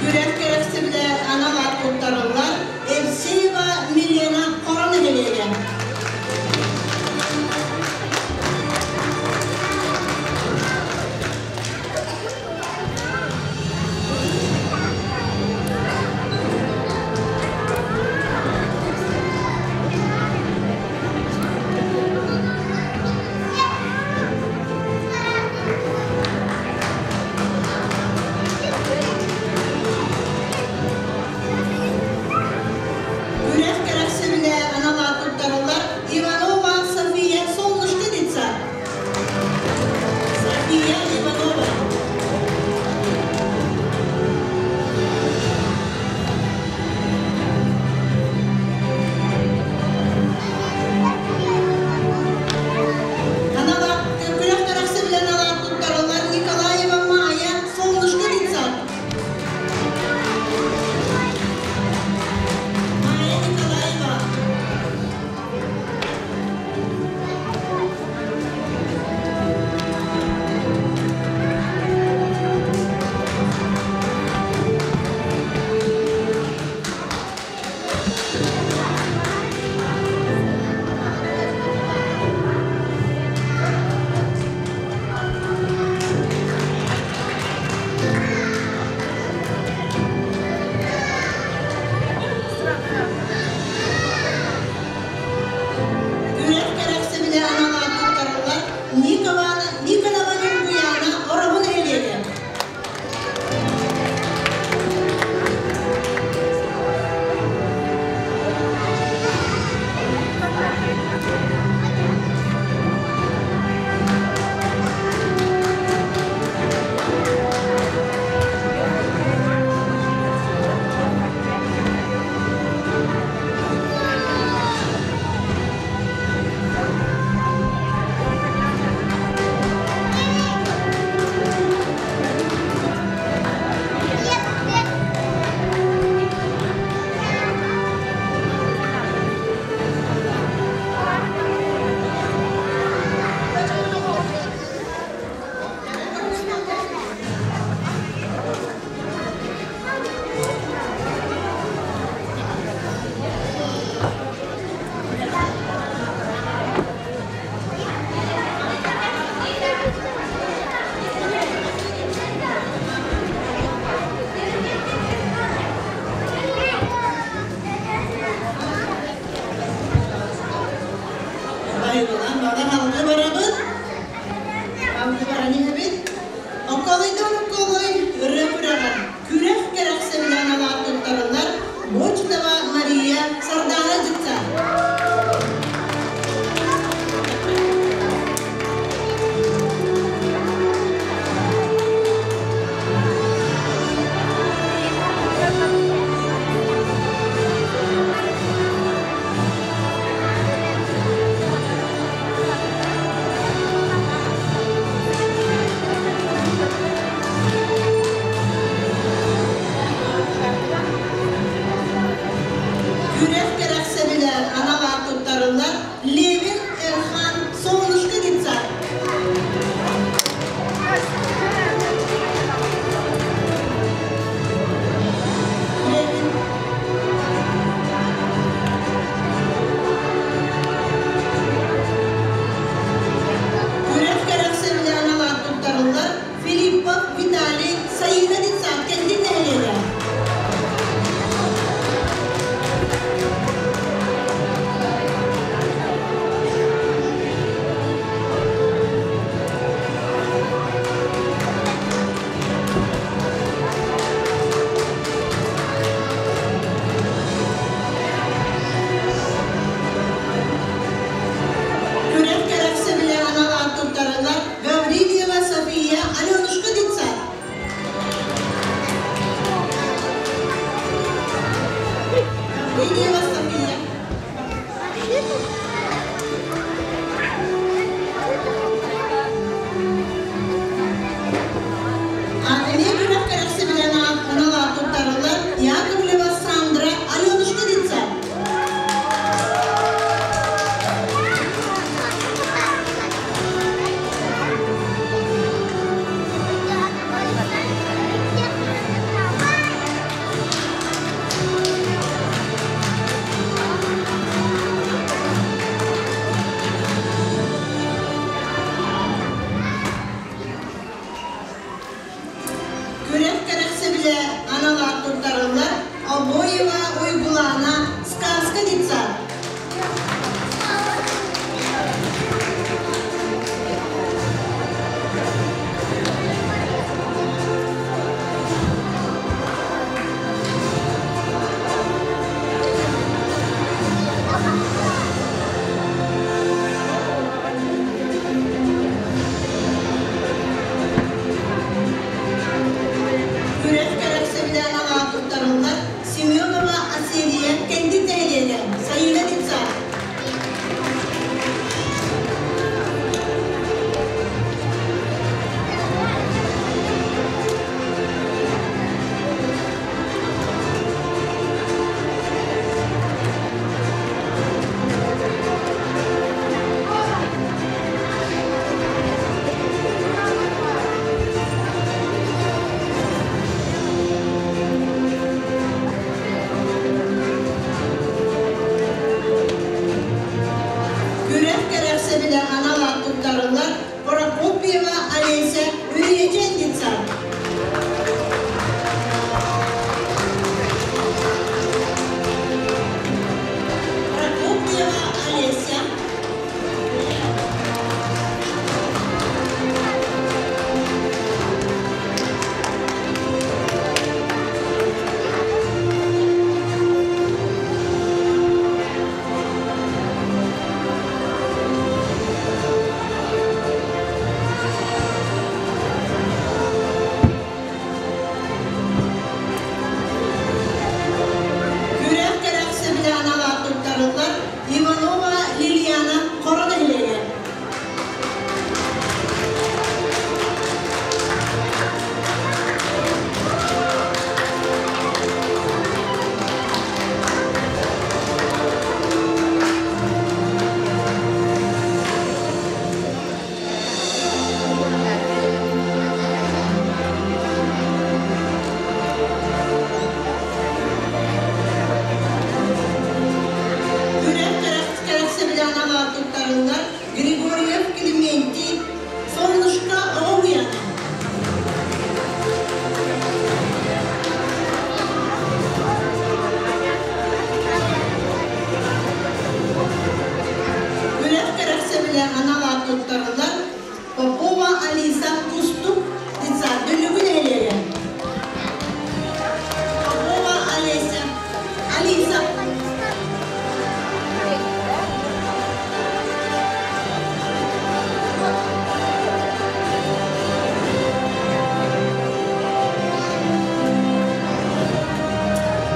Күрэх кэрэхсэбилэ анал аат туттарыллар Евсеева Милена Хоро нэһилиэгэ.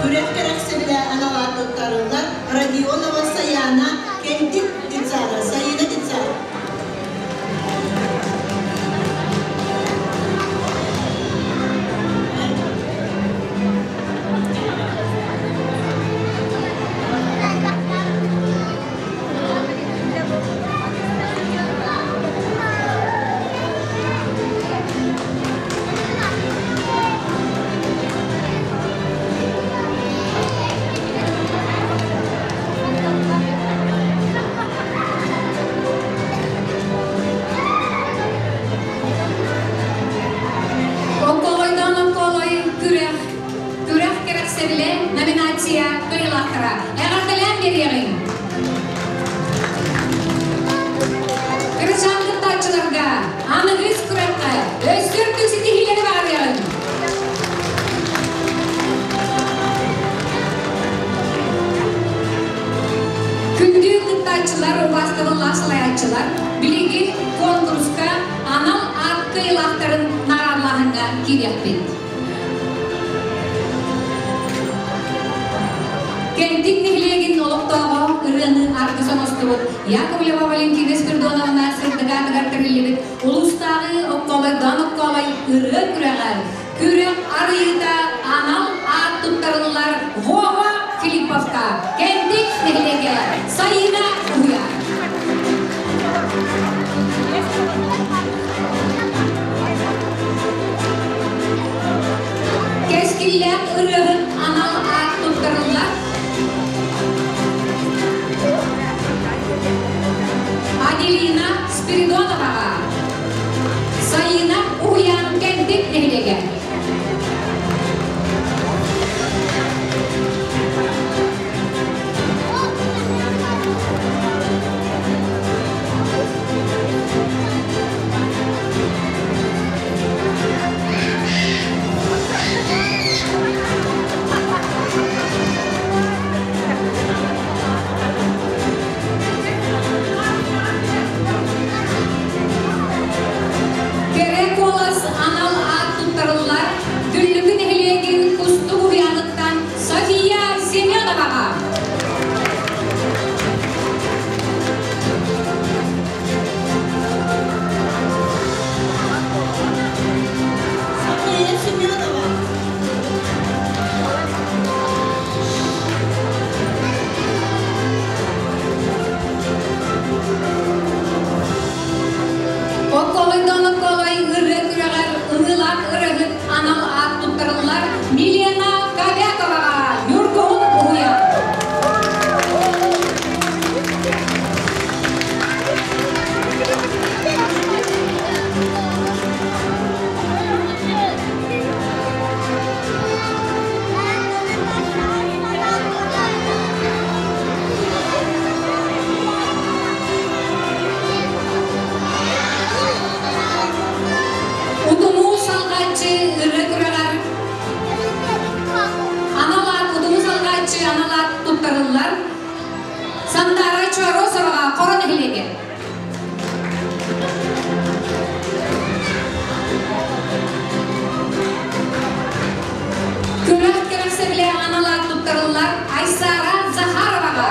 Күрэх кэрэхсэбилэ анал аат туттарыллар Родионова Саяна Кэнтик детсада, Саина детсада. Окколойдон окколой күрэх, күрэх кэрэхсэбилэ номинация кыайыылаахтара. Эҕэрдэлээн биэриэҕиҥ! Кырачаан кыттааччыларга аныгыс күрэххэ өссө үрдүк ситиһиилэри баҕарыаҕыҥ! Күндү кыттааччылар, убаастабыллаах салайааччылар, билигин куонкуруска анал аат кыайыылаахтарын наҕараадалааһыҥҥа киириэхпит. Кэнтик нэһилиэгин олохтооҕо ырыаны аргыс оҥостубут Яковлева Валентина Спиридоновна сырдык аатыгар тэриллибит улуустааҕы Оккоолойдоон Оккоолой ырыа күрэҕэр күрэх арыйыыта анал аат туттарыллар Вова Филипповка, Кэнтик нэһилиэгэ, Сайыына Уһуйа. Кэскиллээх ырыаһыт анал аат туттарыллар Аделина Спиридоноваҕа, Сайыына Уһуйаан Кэнтик нэһилиэгэ. Кэрэ куолас анал аат туттарыллар Дүллүкү нэһилиэгин Кустук уһуйааныттан София Семеноваҕа. София Семенова. Окколойдон окколой ырыа күрэҕэр ымыылаах ырыаһыт анал аат туттарыллар Милена Кобяковаҕа Ньургуһун уһуйаан. Утуму салҕааччы ырыа күрэҕэр анал аат утуму салҕааччы анал аат туттарыллар Сандара Чоросоваҕа Хоро нэһилиэгэ. Күрэх кэрэхсэбилэ анал аат туттарыллар Айсара Захароваҕа.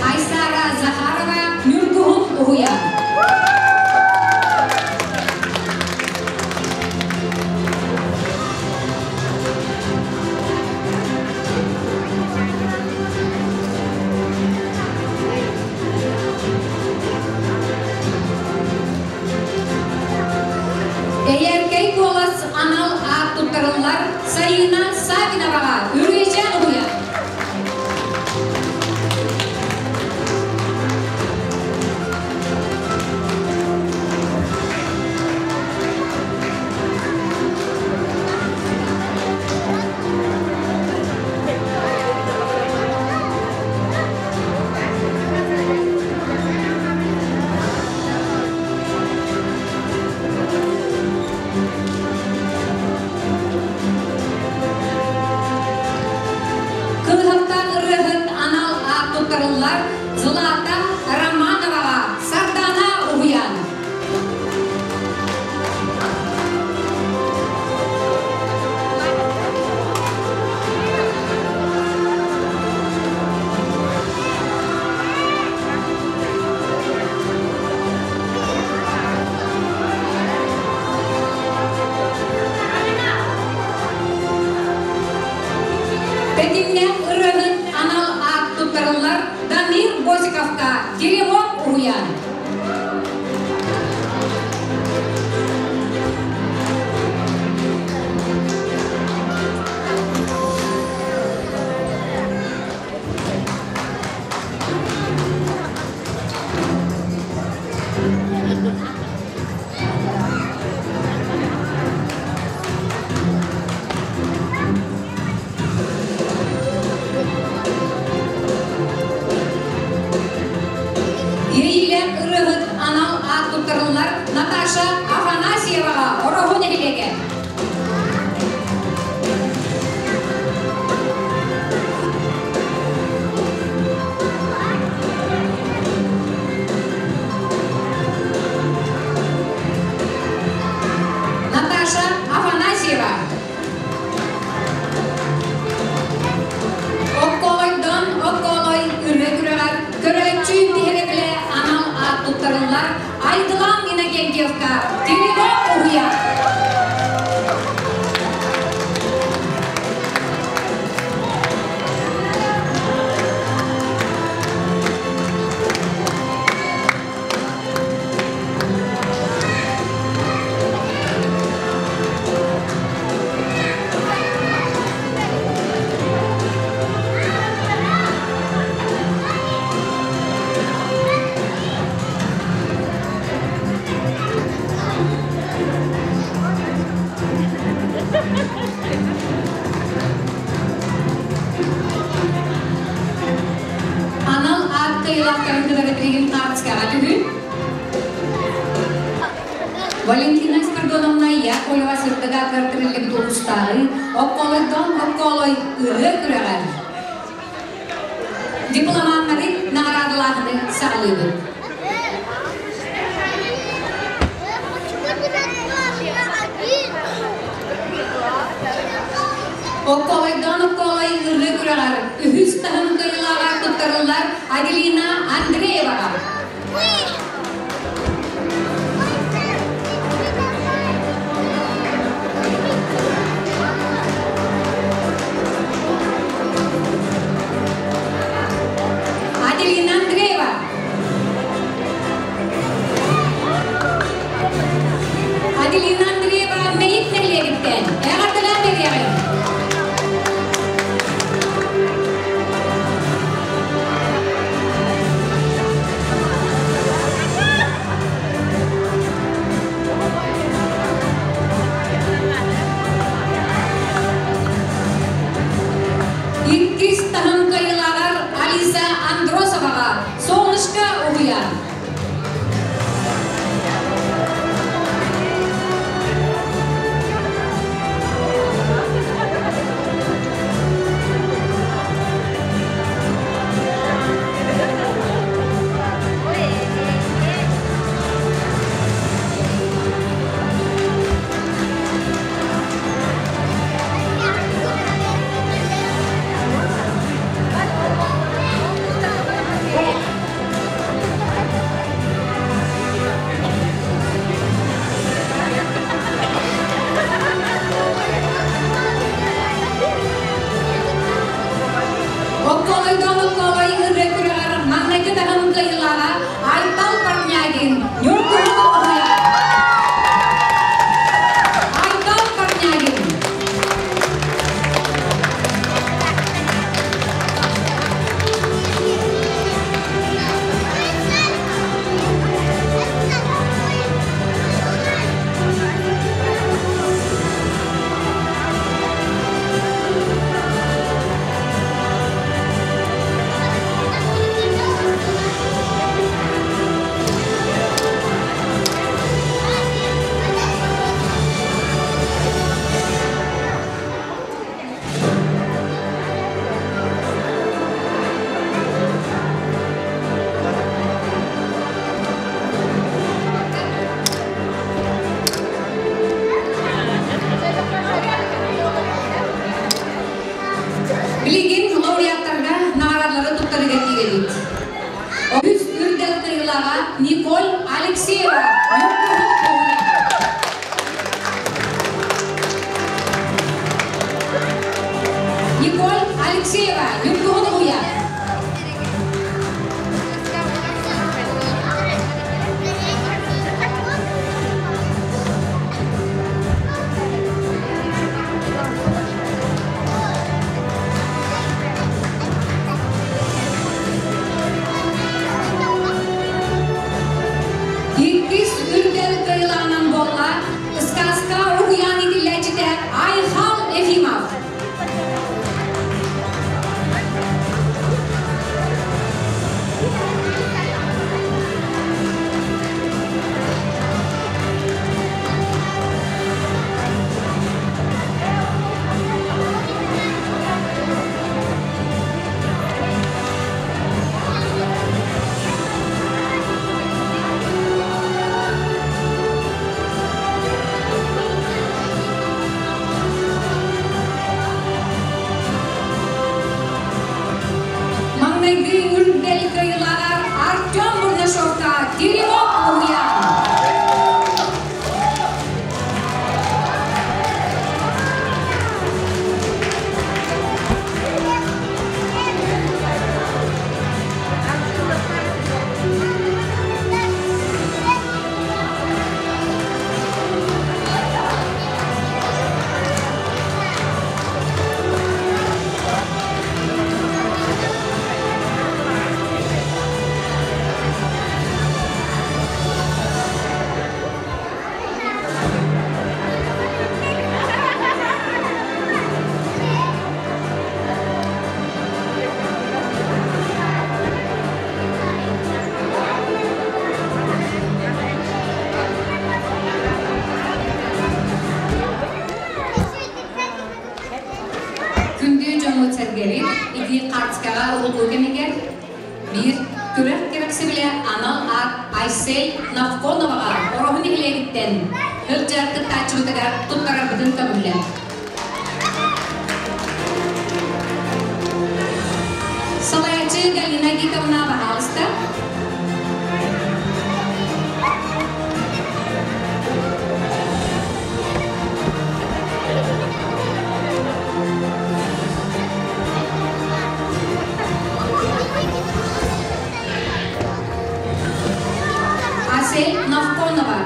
Айсара Захарова Ньургуһун уһуйаан. Эйэркэй куолас анал аат туттарыллар Сайыына Савиноваҕа Үрүйэчээн уһуйаан. Злата Романоваҕа Сардаана уһуйаан. Тэтимнээх ырыаһыт анал аат туттарыллар Дамир Босиковка Теремок уһуйаан. Иэйиилээх ырыаһыт анал аат туттарыллар Наташа Афанасьеваҕа Ороһу нэһилиэгэ. Наташа Афанасьева. Окколойдон окколой ырыа күрэҕэр көрөөччү биһирэбилэ анал аат туттарыллар Айдылан Иннокентьевка Теремок уһуйа. Анал аат кыайыылаахтарын кытары билигин хаартыскаҕа түһүү. Валентина Спиридоновна Яковлева сырдыга кыртырыллыбыт улуустааҕы Окколойдон окколой ырыа күрэҕэр дипломаннары наҕараадалааһыны саҕалыыбыт. Окколойдон окколой ырыа күрэҕэр үһүс таһым кыайыылааҕар туттарыллар Аделина Андрееваҕа. Аделина Андреева. Аделина Андреева Мэйик нэһилиэгиттэн эҕэрдэлээн биэриэҕиҥ. Алексеева, Ньургуһун уһуйаан. Николь Алексеева, Ньургуһун уһуйаан. Иккис үрдэл кыайыылааҕынан буолла Сказка уһуйаан иитиллээччитэ Айхал Ефимов. Маҥнайгы үрдэл кыайыылааҕар Артем Бурнашовка Теремок уһуйаан. Күндү дьоммут сэргэбит ити хаартыскаҕа уһуллуу кэмигэр биир күрэх кэрэхсэбилэ анал аат Айсель Навконоваҕа Ороһу нэһилиэгиттэн сылдьар кыттааччыбытыгар туттарарбытын көҥүллэр. Салайааччы Галина Гитовна, баһаалыста. Асель Навконова,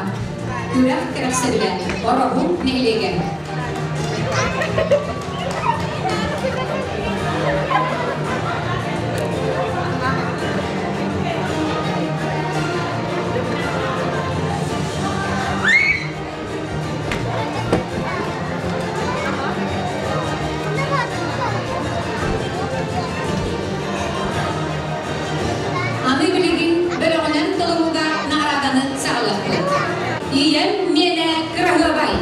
күрэх кэрэхсэбилэ, Ороһу нэһилиэгэ. Аны билигин бөлөҕүнэн толорууга наҕарааданы саҕалыахпыт. Ийэм миэнэ кыраһыабай.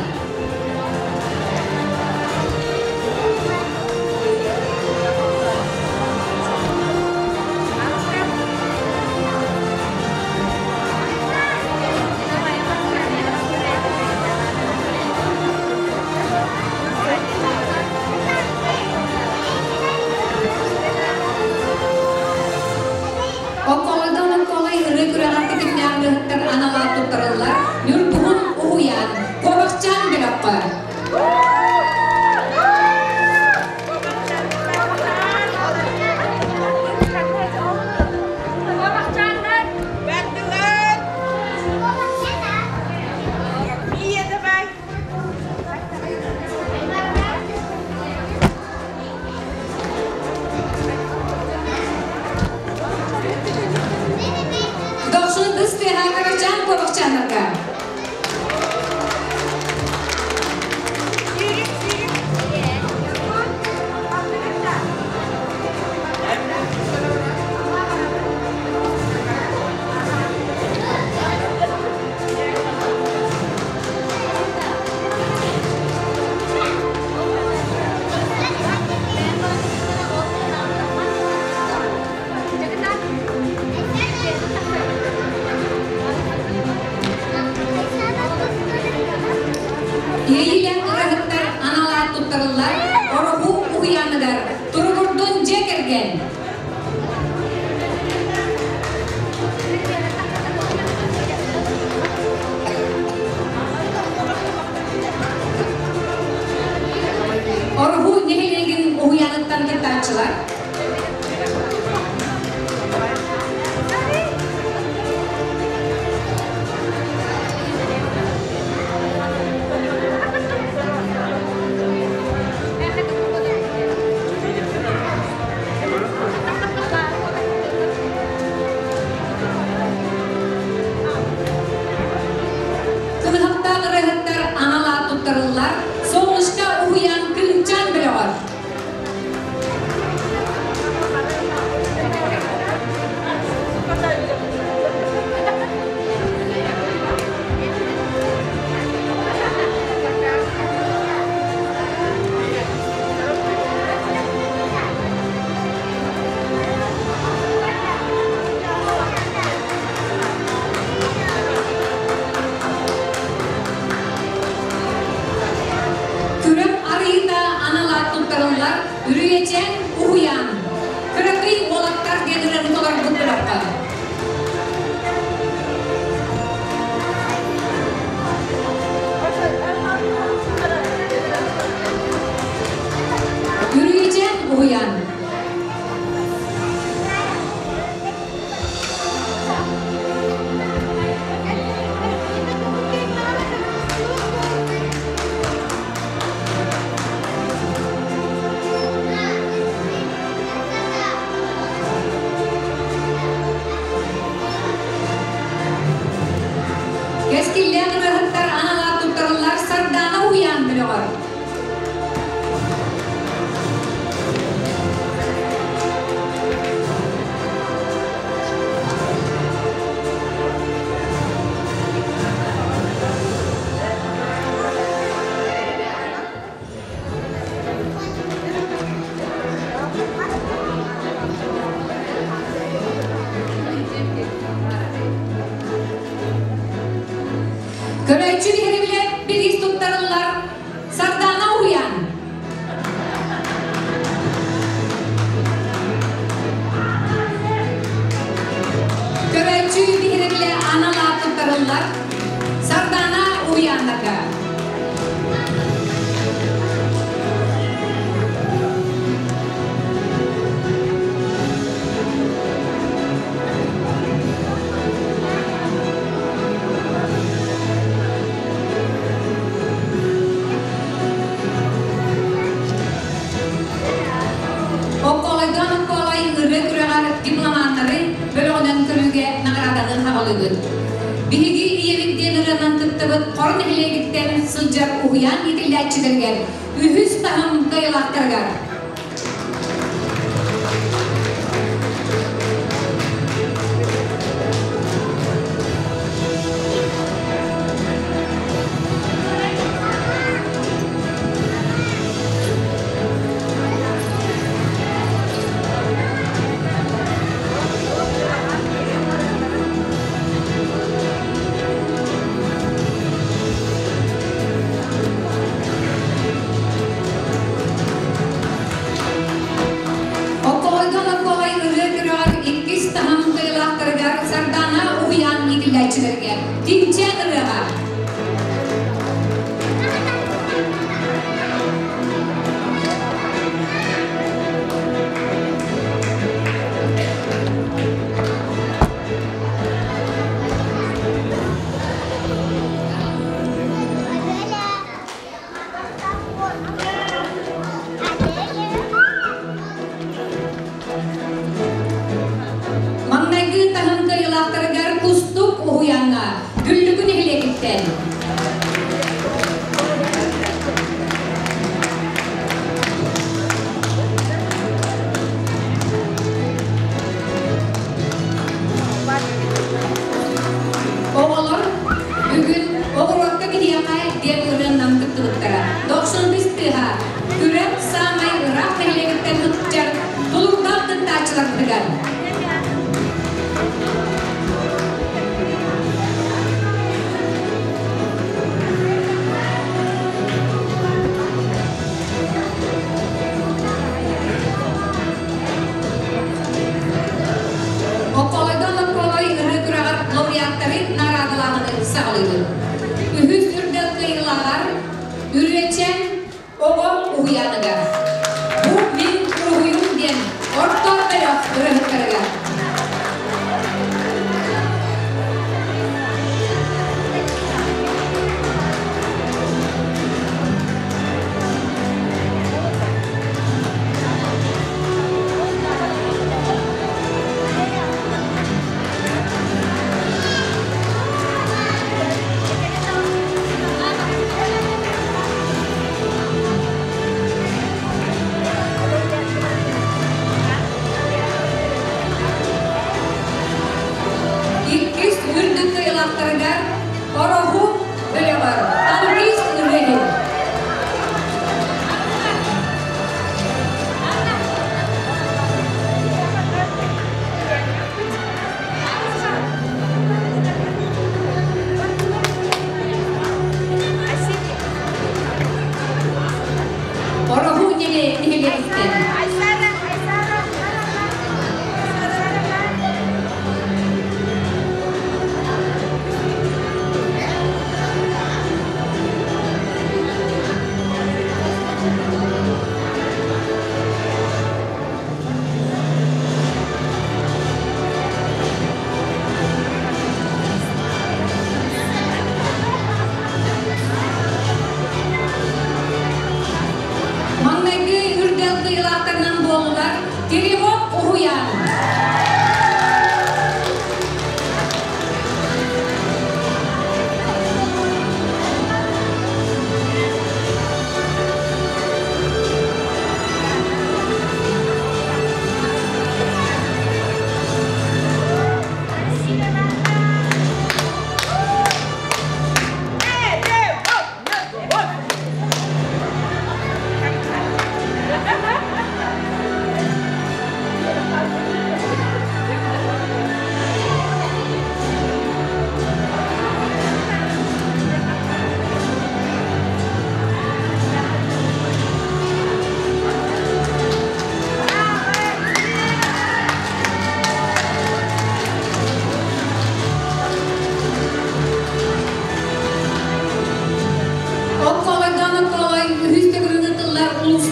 Окколойдон окколой ырыы күрэҕэр тэтимнээх ырыаһыттар аналаат туттарыллар Ньургуһун уһуйаан Куобахчаан бөлөххө. Дохсун ытыс тыаһа кырачаан куобахчааннарга. Иэйиилээх ырыаһыттар анал аат туттарыллар Ороһу уһуйааныгар Туругурдун дьиэ кэргэн. ырыаһыттар анал аат туттарыллар Солнышко уһуйаан Кыымчаан бөлөҕөр. Күрэх арыйыыта анал аат туттарыллар Үрүйэчээн уһуйаан Кыракый уолаттар диэн ырыаны толорбут бөлөххө. Үрүйэчээн уһуйаан. Кэскиллээх ырыаһыттар анал аат туттарыллар Сардаана уһуйаан бөлөҕөр. Көрөөччү биһирэбилэ бириис туттарыллар Сардаана уһуйаан. Көрөөччү биһирэбилэ анал аат туттарыллар Сардаана уһуйааннарга. Окколойдон окколой ырыа күрэҕэр дипломаннары бөлөҕүнэн көрүүгэ наҕарааданы хаҕалыыбыт. Биһиги ийэбит диэн ырыанан кыттыбыт Хор нэһилиэгиттэн сылдьар уһуйаан иитиллээччилэригэр үһүс таһым кыайыылаахтарыгар. Окколойдон окколой ырыа күрэҕэр иккис таһым кыайыылаахтарыгар Сардаана уһуйаан иитиллээччилэригэр Тиҥчээн ырыаҕа. Маҥнайгы таһым кыайыылаахтарыгар Кустук уһуйааҥҥа Дүллүкү нэһилиэгиттэн. Оҕолор бүгүн оҕуруокка биһиэхэ диэн ырыаннан кыттыбыттара. Дохсун бис тыаһа күрэх саамай ыраах нэһилиэгиттэн сылдьар тулуурдаах кыттааччыларбытыгар. Окколойдон окколой ырыа күрэҕэр лауреаттары наҕараадалааһыны саҕалыыбыт. Үһүс үрдэл кыайыылааҕар Үрүөчэн оҕо уһуйааныгар. Бу мин уруһуйум диэн орто бөлөх ырыаһыттарыгар.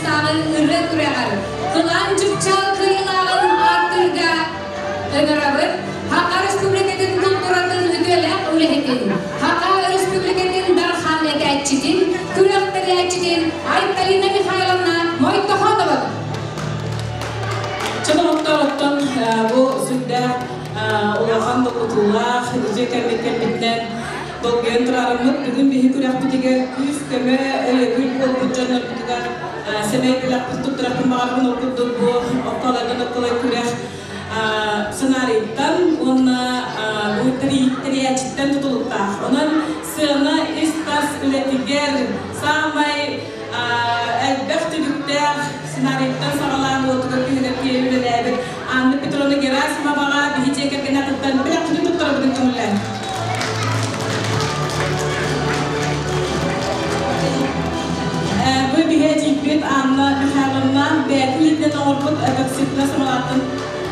улуустааҕы ырыа күрэҕэр Кылаан Чыпчаал кыайыылааҕын ааттыырга ыҥырабыт Саха Республикатын култууратын үтүөлээх үлэһитин, Саха Республикатын Дархан этээччитин, күрэх тэрийээччитин Айталина Михайловна Мойтохонова. Чоноһоттооттон бу сүрдээх улахан долгутуулаах үтүө кэммит кэлбитинэн долгуйан турарыммыт. Бүгүн биһи күрэхпитигэр күүс-көмө, өйөбүл буолбут дьоннорбутугар сэмэй бэлэхпит туттарахпын баҕарабын. Ол курдук бу окколойдон окколой күрэх сценарийттан уонна бу тэрийээччиттэн тутулуктаах. Онон сыана ис-тас үлэтигэр саамай элбэх түбүктээх сценарийттан саҕалаан уотугар күһүгэр тиийэ үлэлээбит Анна Петровна Герасимоваҕа биһи дьиэ кэргэн атыттан бэлэхпитин туттарабытын көҥүллээн. Бу биһи эдьиийбит Анна Михайловна бэйэтин илиитинэн оҥорбут эпоксидна самолаттан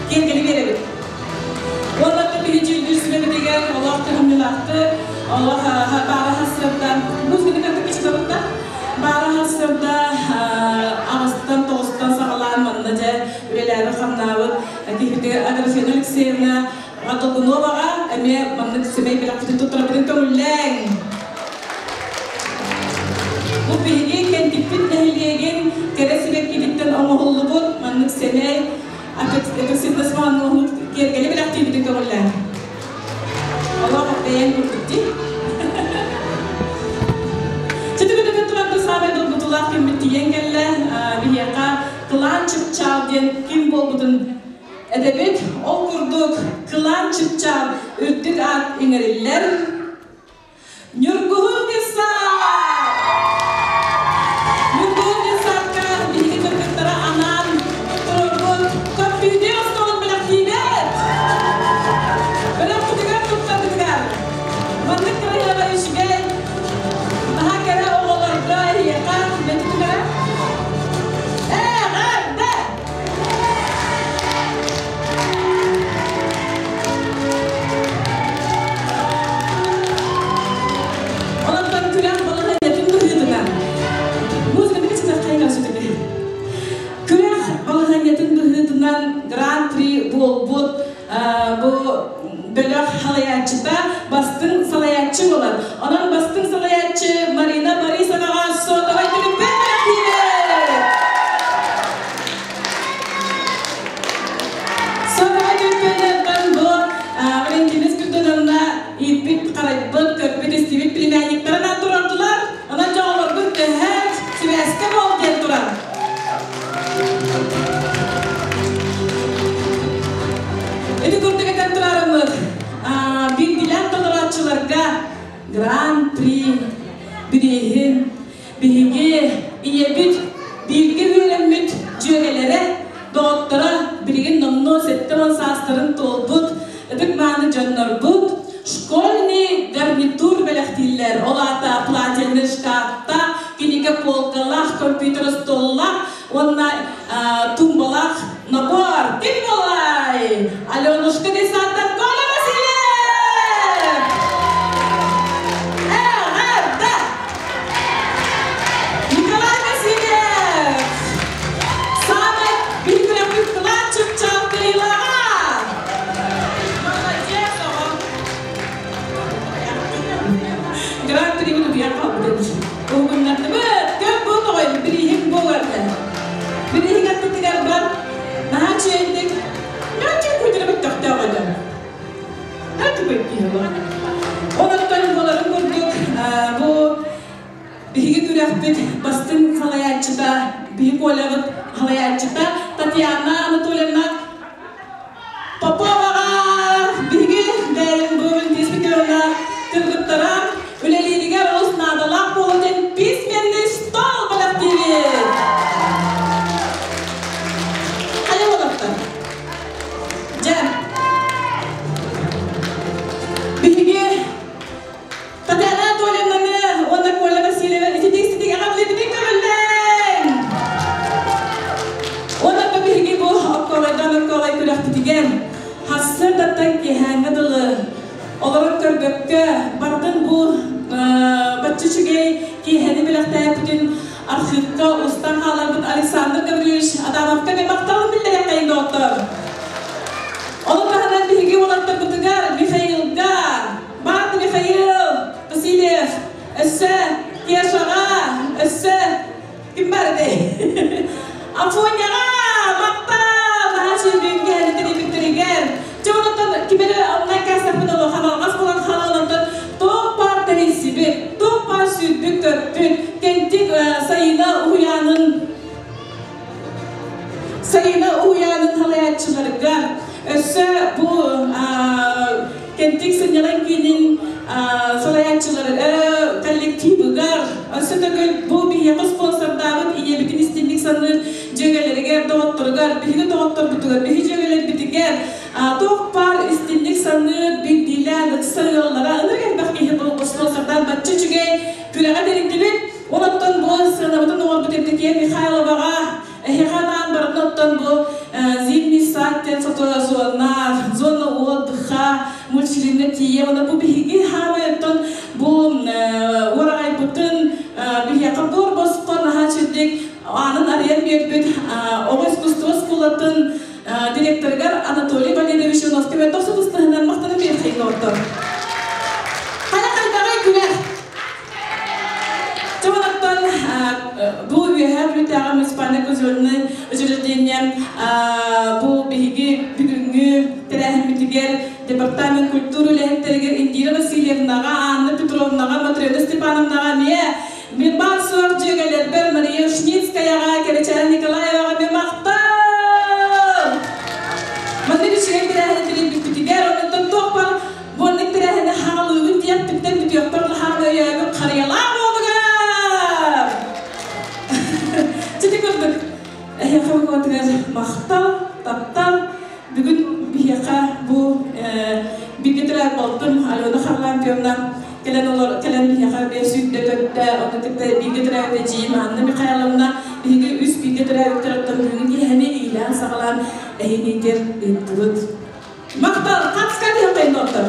киэргэли биэрэбит. Уонна биһи дьүүллүүр сүбэбитигэр олох кыһамньылаахтык, олох баара хассыарда, музыканы кытта кичитабытта, баара хассыарда аҕыстан тоҕустан саҕалаан манна дьэ үлэлээбит хамнаабыт киһибитигэр Аграфена Алексеевна Матолгуноваҕа эмиэ маннык сэмэй бэлэхпитин туттарабытын көҥүллээҥ. Бу биһиги Кэнтикпит нэһилиэгин кэрэ сибэккититтэн оҥоһуллубут маннык сэмэй эпоксиднас оҥоһуллубут киэргэли бэлэхтиибитин көҥүллээҥ. Олох бэйэҥ курдук дии. Чөтүгүтүгүн туран бу саамай долгутуулаах күммүт тиийэн кэллэ. Биһиэхэ Кылаан Чыпчаал диэн ким буолбутун этэбит. Ол курдук Кылаан Чыпчаал үрдүк аат иҥэриллэр. Ньургуһун детсад! Ньургуһун детсадка биһиги кыргыттара анаан туруорбут компьютер остуолун бэлэхтиибэт! Бэлэхпитигэр туттарбытыгар маннык кырыһыаба үчүгэй, наһаа кэрэ оҕолорго эһиэхэ бэтитигэр эҕэрдэ! Олортон күрэх балаһыанньатын быһыытынан музыканы кычытаххайга сүтүбү. Күрэх балаһыанньатын быһыытынан гран-при буолбут бу бөлөх салайааччыта бастыҥ салайааччы буолар. Онон бастыҥ салайааччы Марина Борисоваҕа сотовай түмүкпэр бэлэхтиибит! Сотовай түмүкпэрдэртэн бу Валентина Спиридоновна ииппит, харайбыт, көрбүт-истибит племянниктарын турардылар. Онон дьоҕолоргут төһө сибээскэ буол диэн турар. Ити курдук этэн турарыммыт, биирдиилээн толорооччуларга Гран-при бирииһин биһиги ийэбит бииргэ үөрэммит дьүөгэлэрэ, доҕотторо билигин номнуо 70 саастарын туолбут ытык-мааны дьоннорбут школьный гарнитур бэлэхтииллэр. Ол аата платьены шкафтаах, кинигэ полкалаах, компьютер остуоллаах уонна тумбалаах набор. Ким буолай? Аленушка десанттан Коля Васильев! Эҕэрдэ! Николай Васильев! Саамай биһиги кылаан чыпчаал кыайыылааҕа! Молодец, оҕом! Гран-прибын утуйан хаалбыт эбит. Уһугуннардыбыт, көп бу тоҕой, бирииһиҥ буоларда. Бирииһиҥ аттытыгар бар, наһаа үчүгэйдик, наһаа күүтүрүбүт төхтөөх этэ. Наһаа киһи Онон буоларын курдук, бу биһиги күрэхпит бастыҥ салайааччыта, биһи Колябыт салайааччыта Татьяна Анатольевна Поповаҕа биһиги бэйэм бүгүн тиэспитигэр кыргыттара үлэлииригэр олус наадалаах буолуо диэн письменный стол бэлэхтиибит. Хайа уолаттар? Дьэ, биһиги Татьяна Анатольевнаны уонна Коля Васильева ититик-ситик эҕэрдэлиибитин көҥүллээҥ! Уонна биһиги бу окколойдон окколой күрэхпитигэр сарсыардаттан киэһээҥҥэ дылы олорон көрбөккө бардын бу бачча үчүгэй киэһэни бэлэхтээппитин. Архыыпка устан хааларбыт Александр Гаврильевич Адамовка махталын биллэриэххэйин доҕоттор. Ону таһынан биһиги уолаттарбытыгар Михаилга, Баат Михаил Васильев, өссө Кешаҕа, өссө ким бар этэй? Афоняҕа махтал! Наһаа үчүгэй киэһэни тэрийбиттэригэр. Дьэ онтон ким эрэ онлайн кассаппын улахан алҕас буолан хаалан онтон туох баар тэрийсибит, туох баар сүүрбүт-көппүт, Кэнтик Сайыына уһуйаанын Сайыына уһуйаанын салайааччыларыгар, өссө бу Кэнтик сынньалаҥ киинин салайааччылары коллективыгар, өссө төгүл бу биһиэхэ спонсордаабыт ийэбитин истиҥник саныыр дьүөгэлэригэр, доҕотторугар, биһиги доҕотторбутугар, биһи дьүөгэлэрбитигэр туох баар истиҥник саныыр, биирдиилээн ыкса ыаллара ынырык элбэх киһи бу спонсордаан бачча үчүгэй күрэҕи тэрийдибит. Ол оттон бу сыанабытын оҥорбут Евдокия Михайловаҕа эһиэхэ анаан барытын оттон бу Зимний сад диэн фотозона, зона отдыха, мультфильмҥа тиийэ уонна бу биһиги хаамай оттон бу уораҕайбытын биһиэхэ буор босхо наһаа үчүгдик аанын арыйан биэрбит оҕо искусство оскуолатын директорыгар Анатолий Валерьевич Ивановка мен тохсутустаһынан махтанып биэрхейин оттор. Хайа хайдаҕай күрэх? Чугунаттан бу Үөһээ Бүлүүтээҕи муниципальнай казенный учреждение бу биһиги бүгүҥҥү тэрээһиммитигэр департамент культуры үлэһиттэригэр Индира Васильевнаҕа, Анна Петровнаҕа, Матрена Степановнаҕа эмиэ мин баар суох дьүөгэлэрбэр Мария Ушницкаяҕа, Кэрэчээн Николаеваҕа эмиэ махтал! Маннык үчүгэй тэрээһини тэрийбиппитигэр, оннуттан туох бар Бу оннук тэрээһини хаалыыбын диэхпиттэн бүтүөхпэр хаһан өйөөбүт харыйалаах буолугар! Чити курдук эһиэхэ букатыгар махтал, таптал. Бүгүн биһиэхэ бу бииргэ төрөөбүт балтым Алена Харлампьевна кэлэн олор кэлэн биһиэхэ биэс сүүрдэ көттө, ону кытта бииргэ төрөөбүт эдьиийим Анна Михайловна биһиги үс бииргэ төрөөбүттэр бүгүн киэһэни иилээн-саҕалаан эһиниитин ыыттыбыт. Махтал, хапска диэн оттор.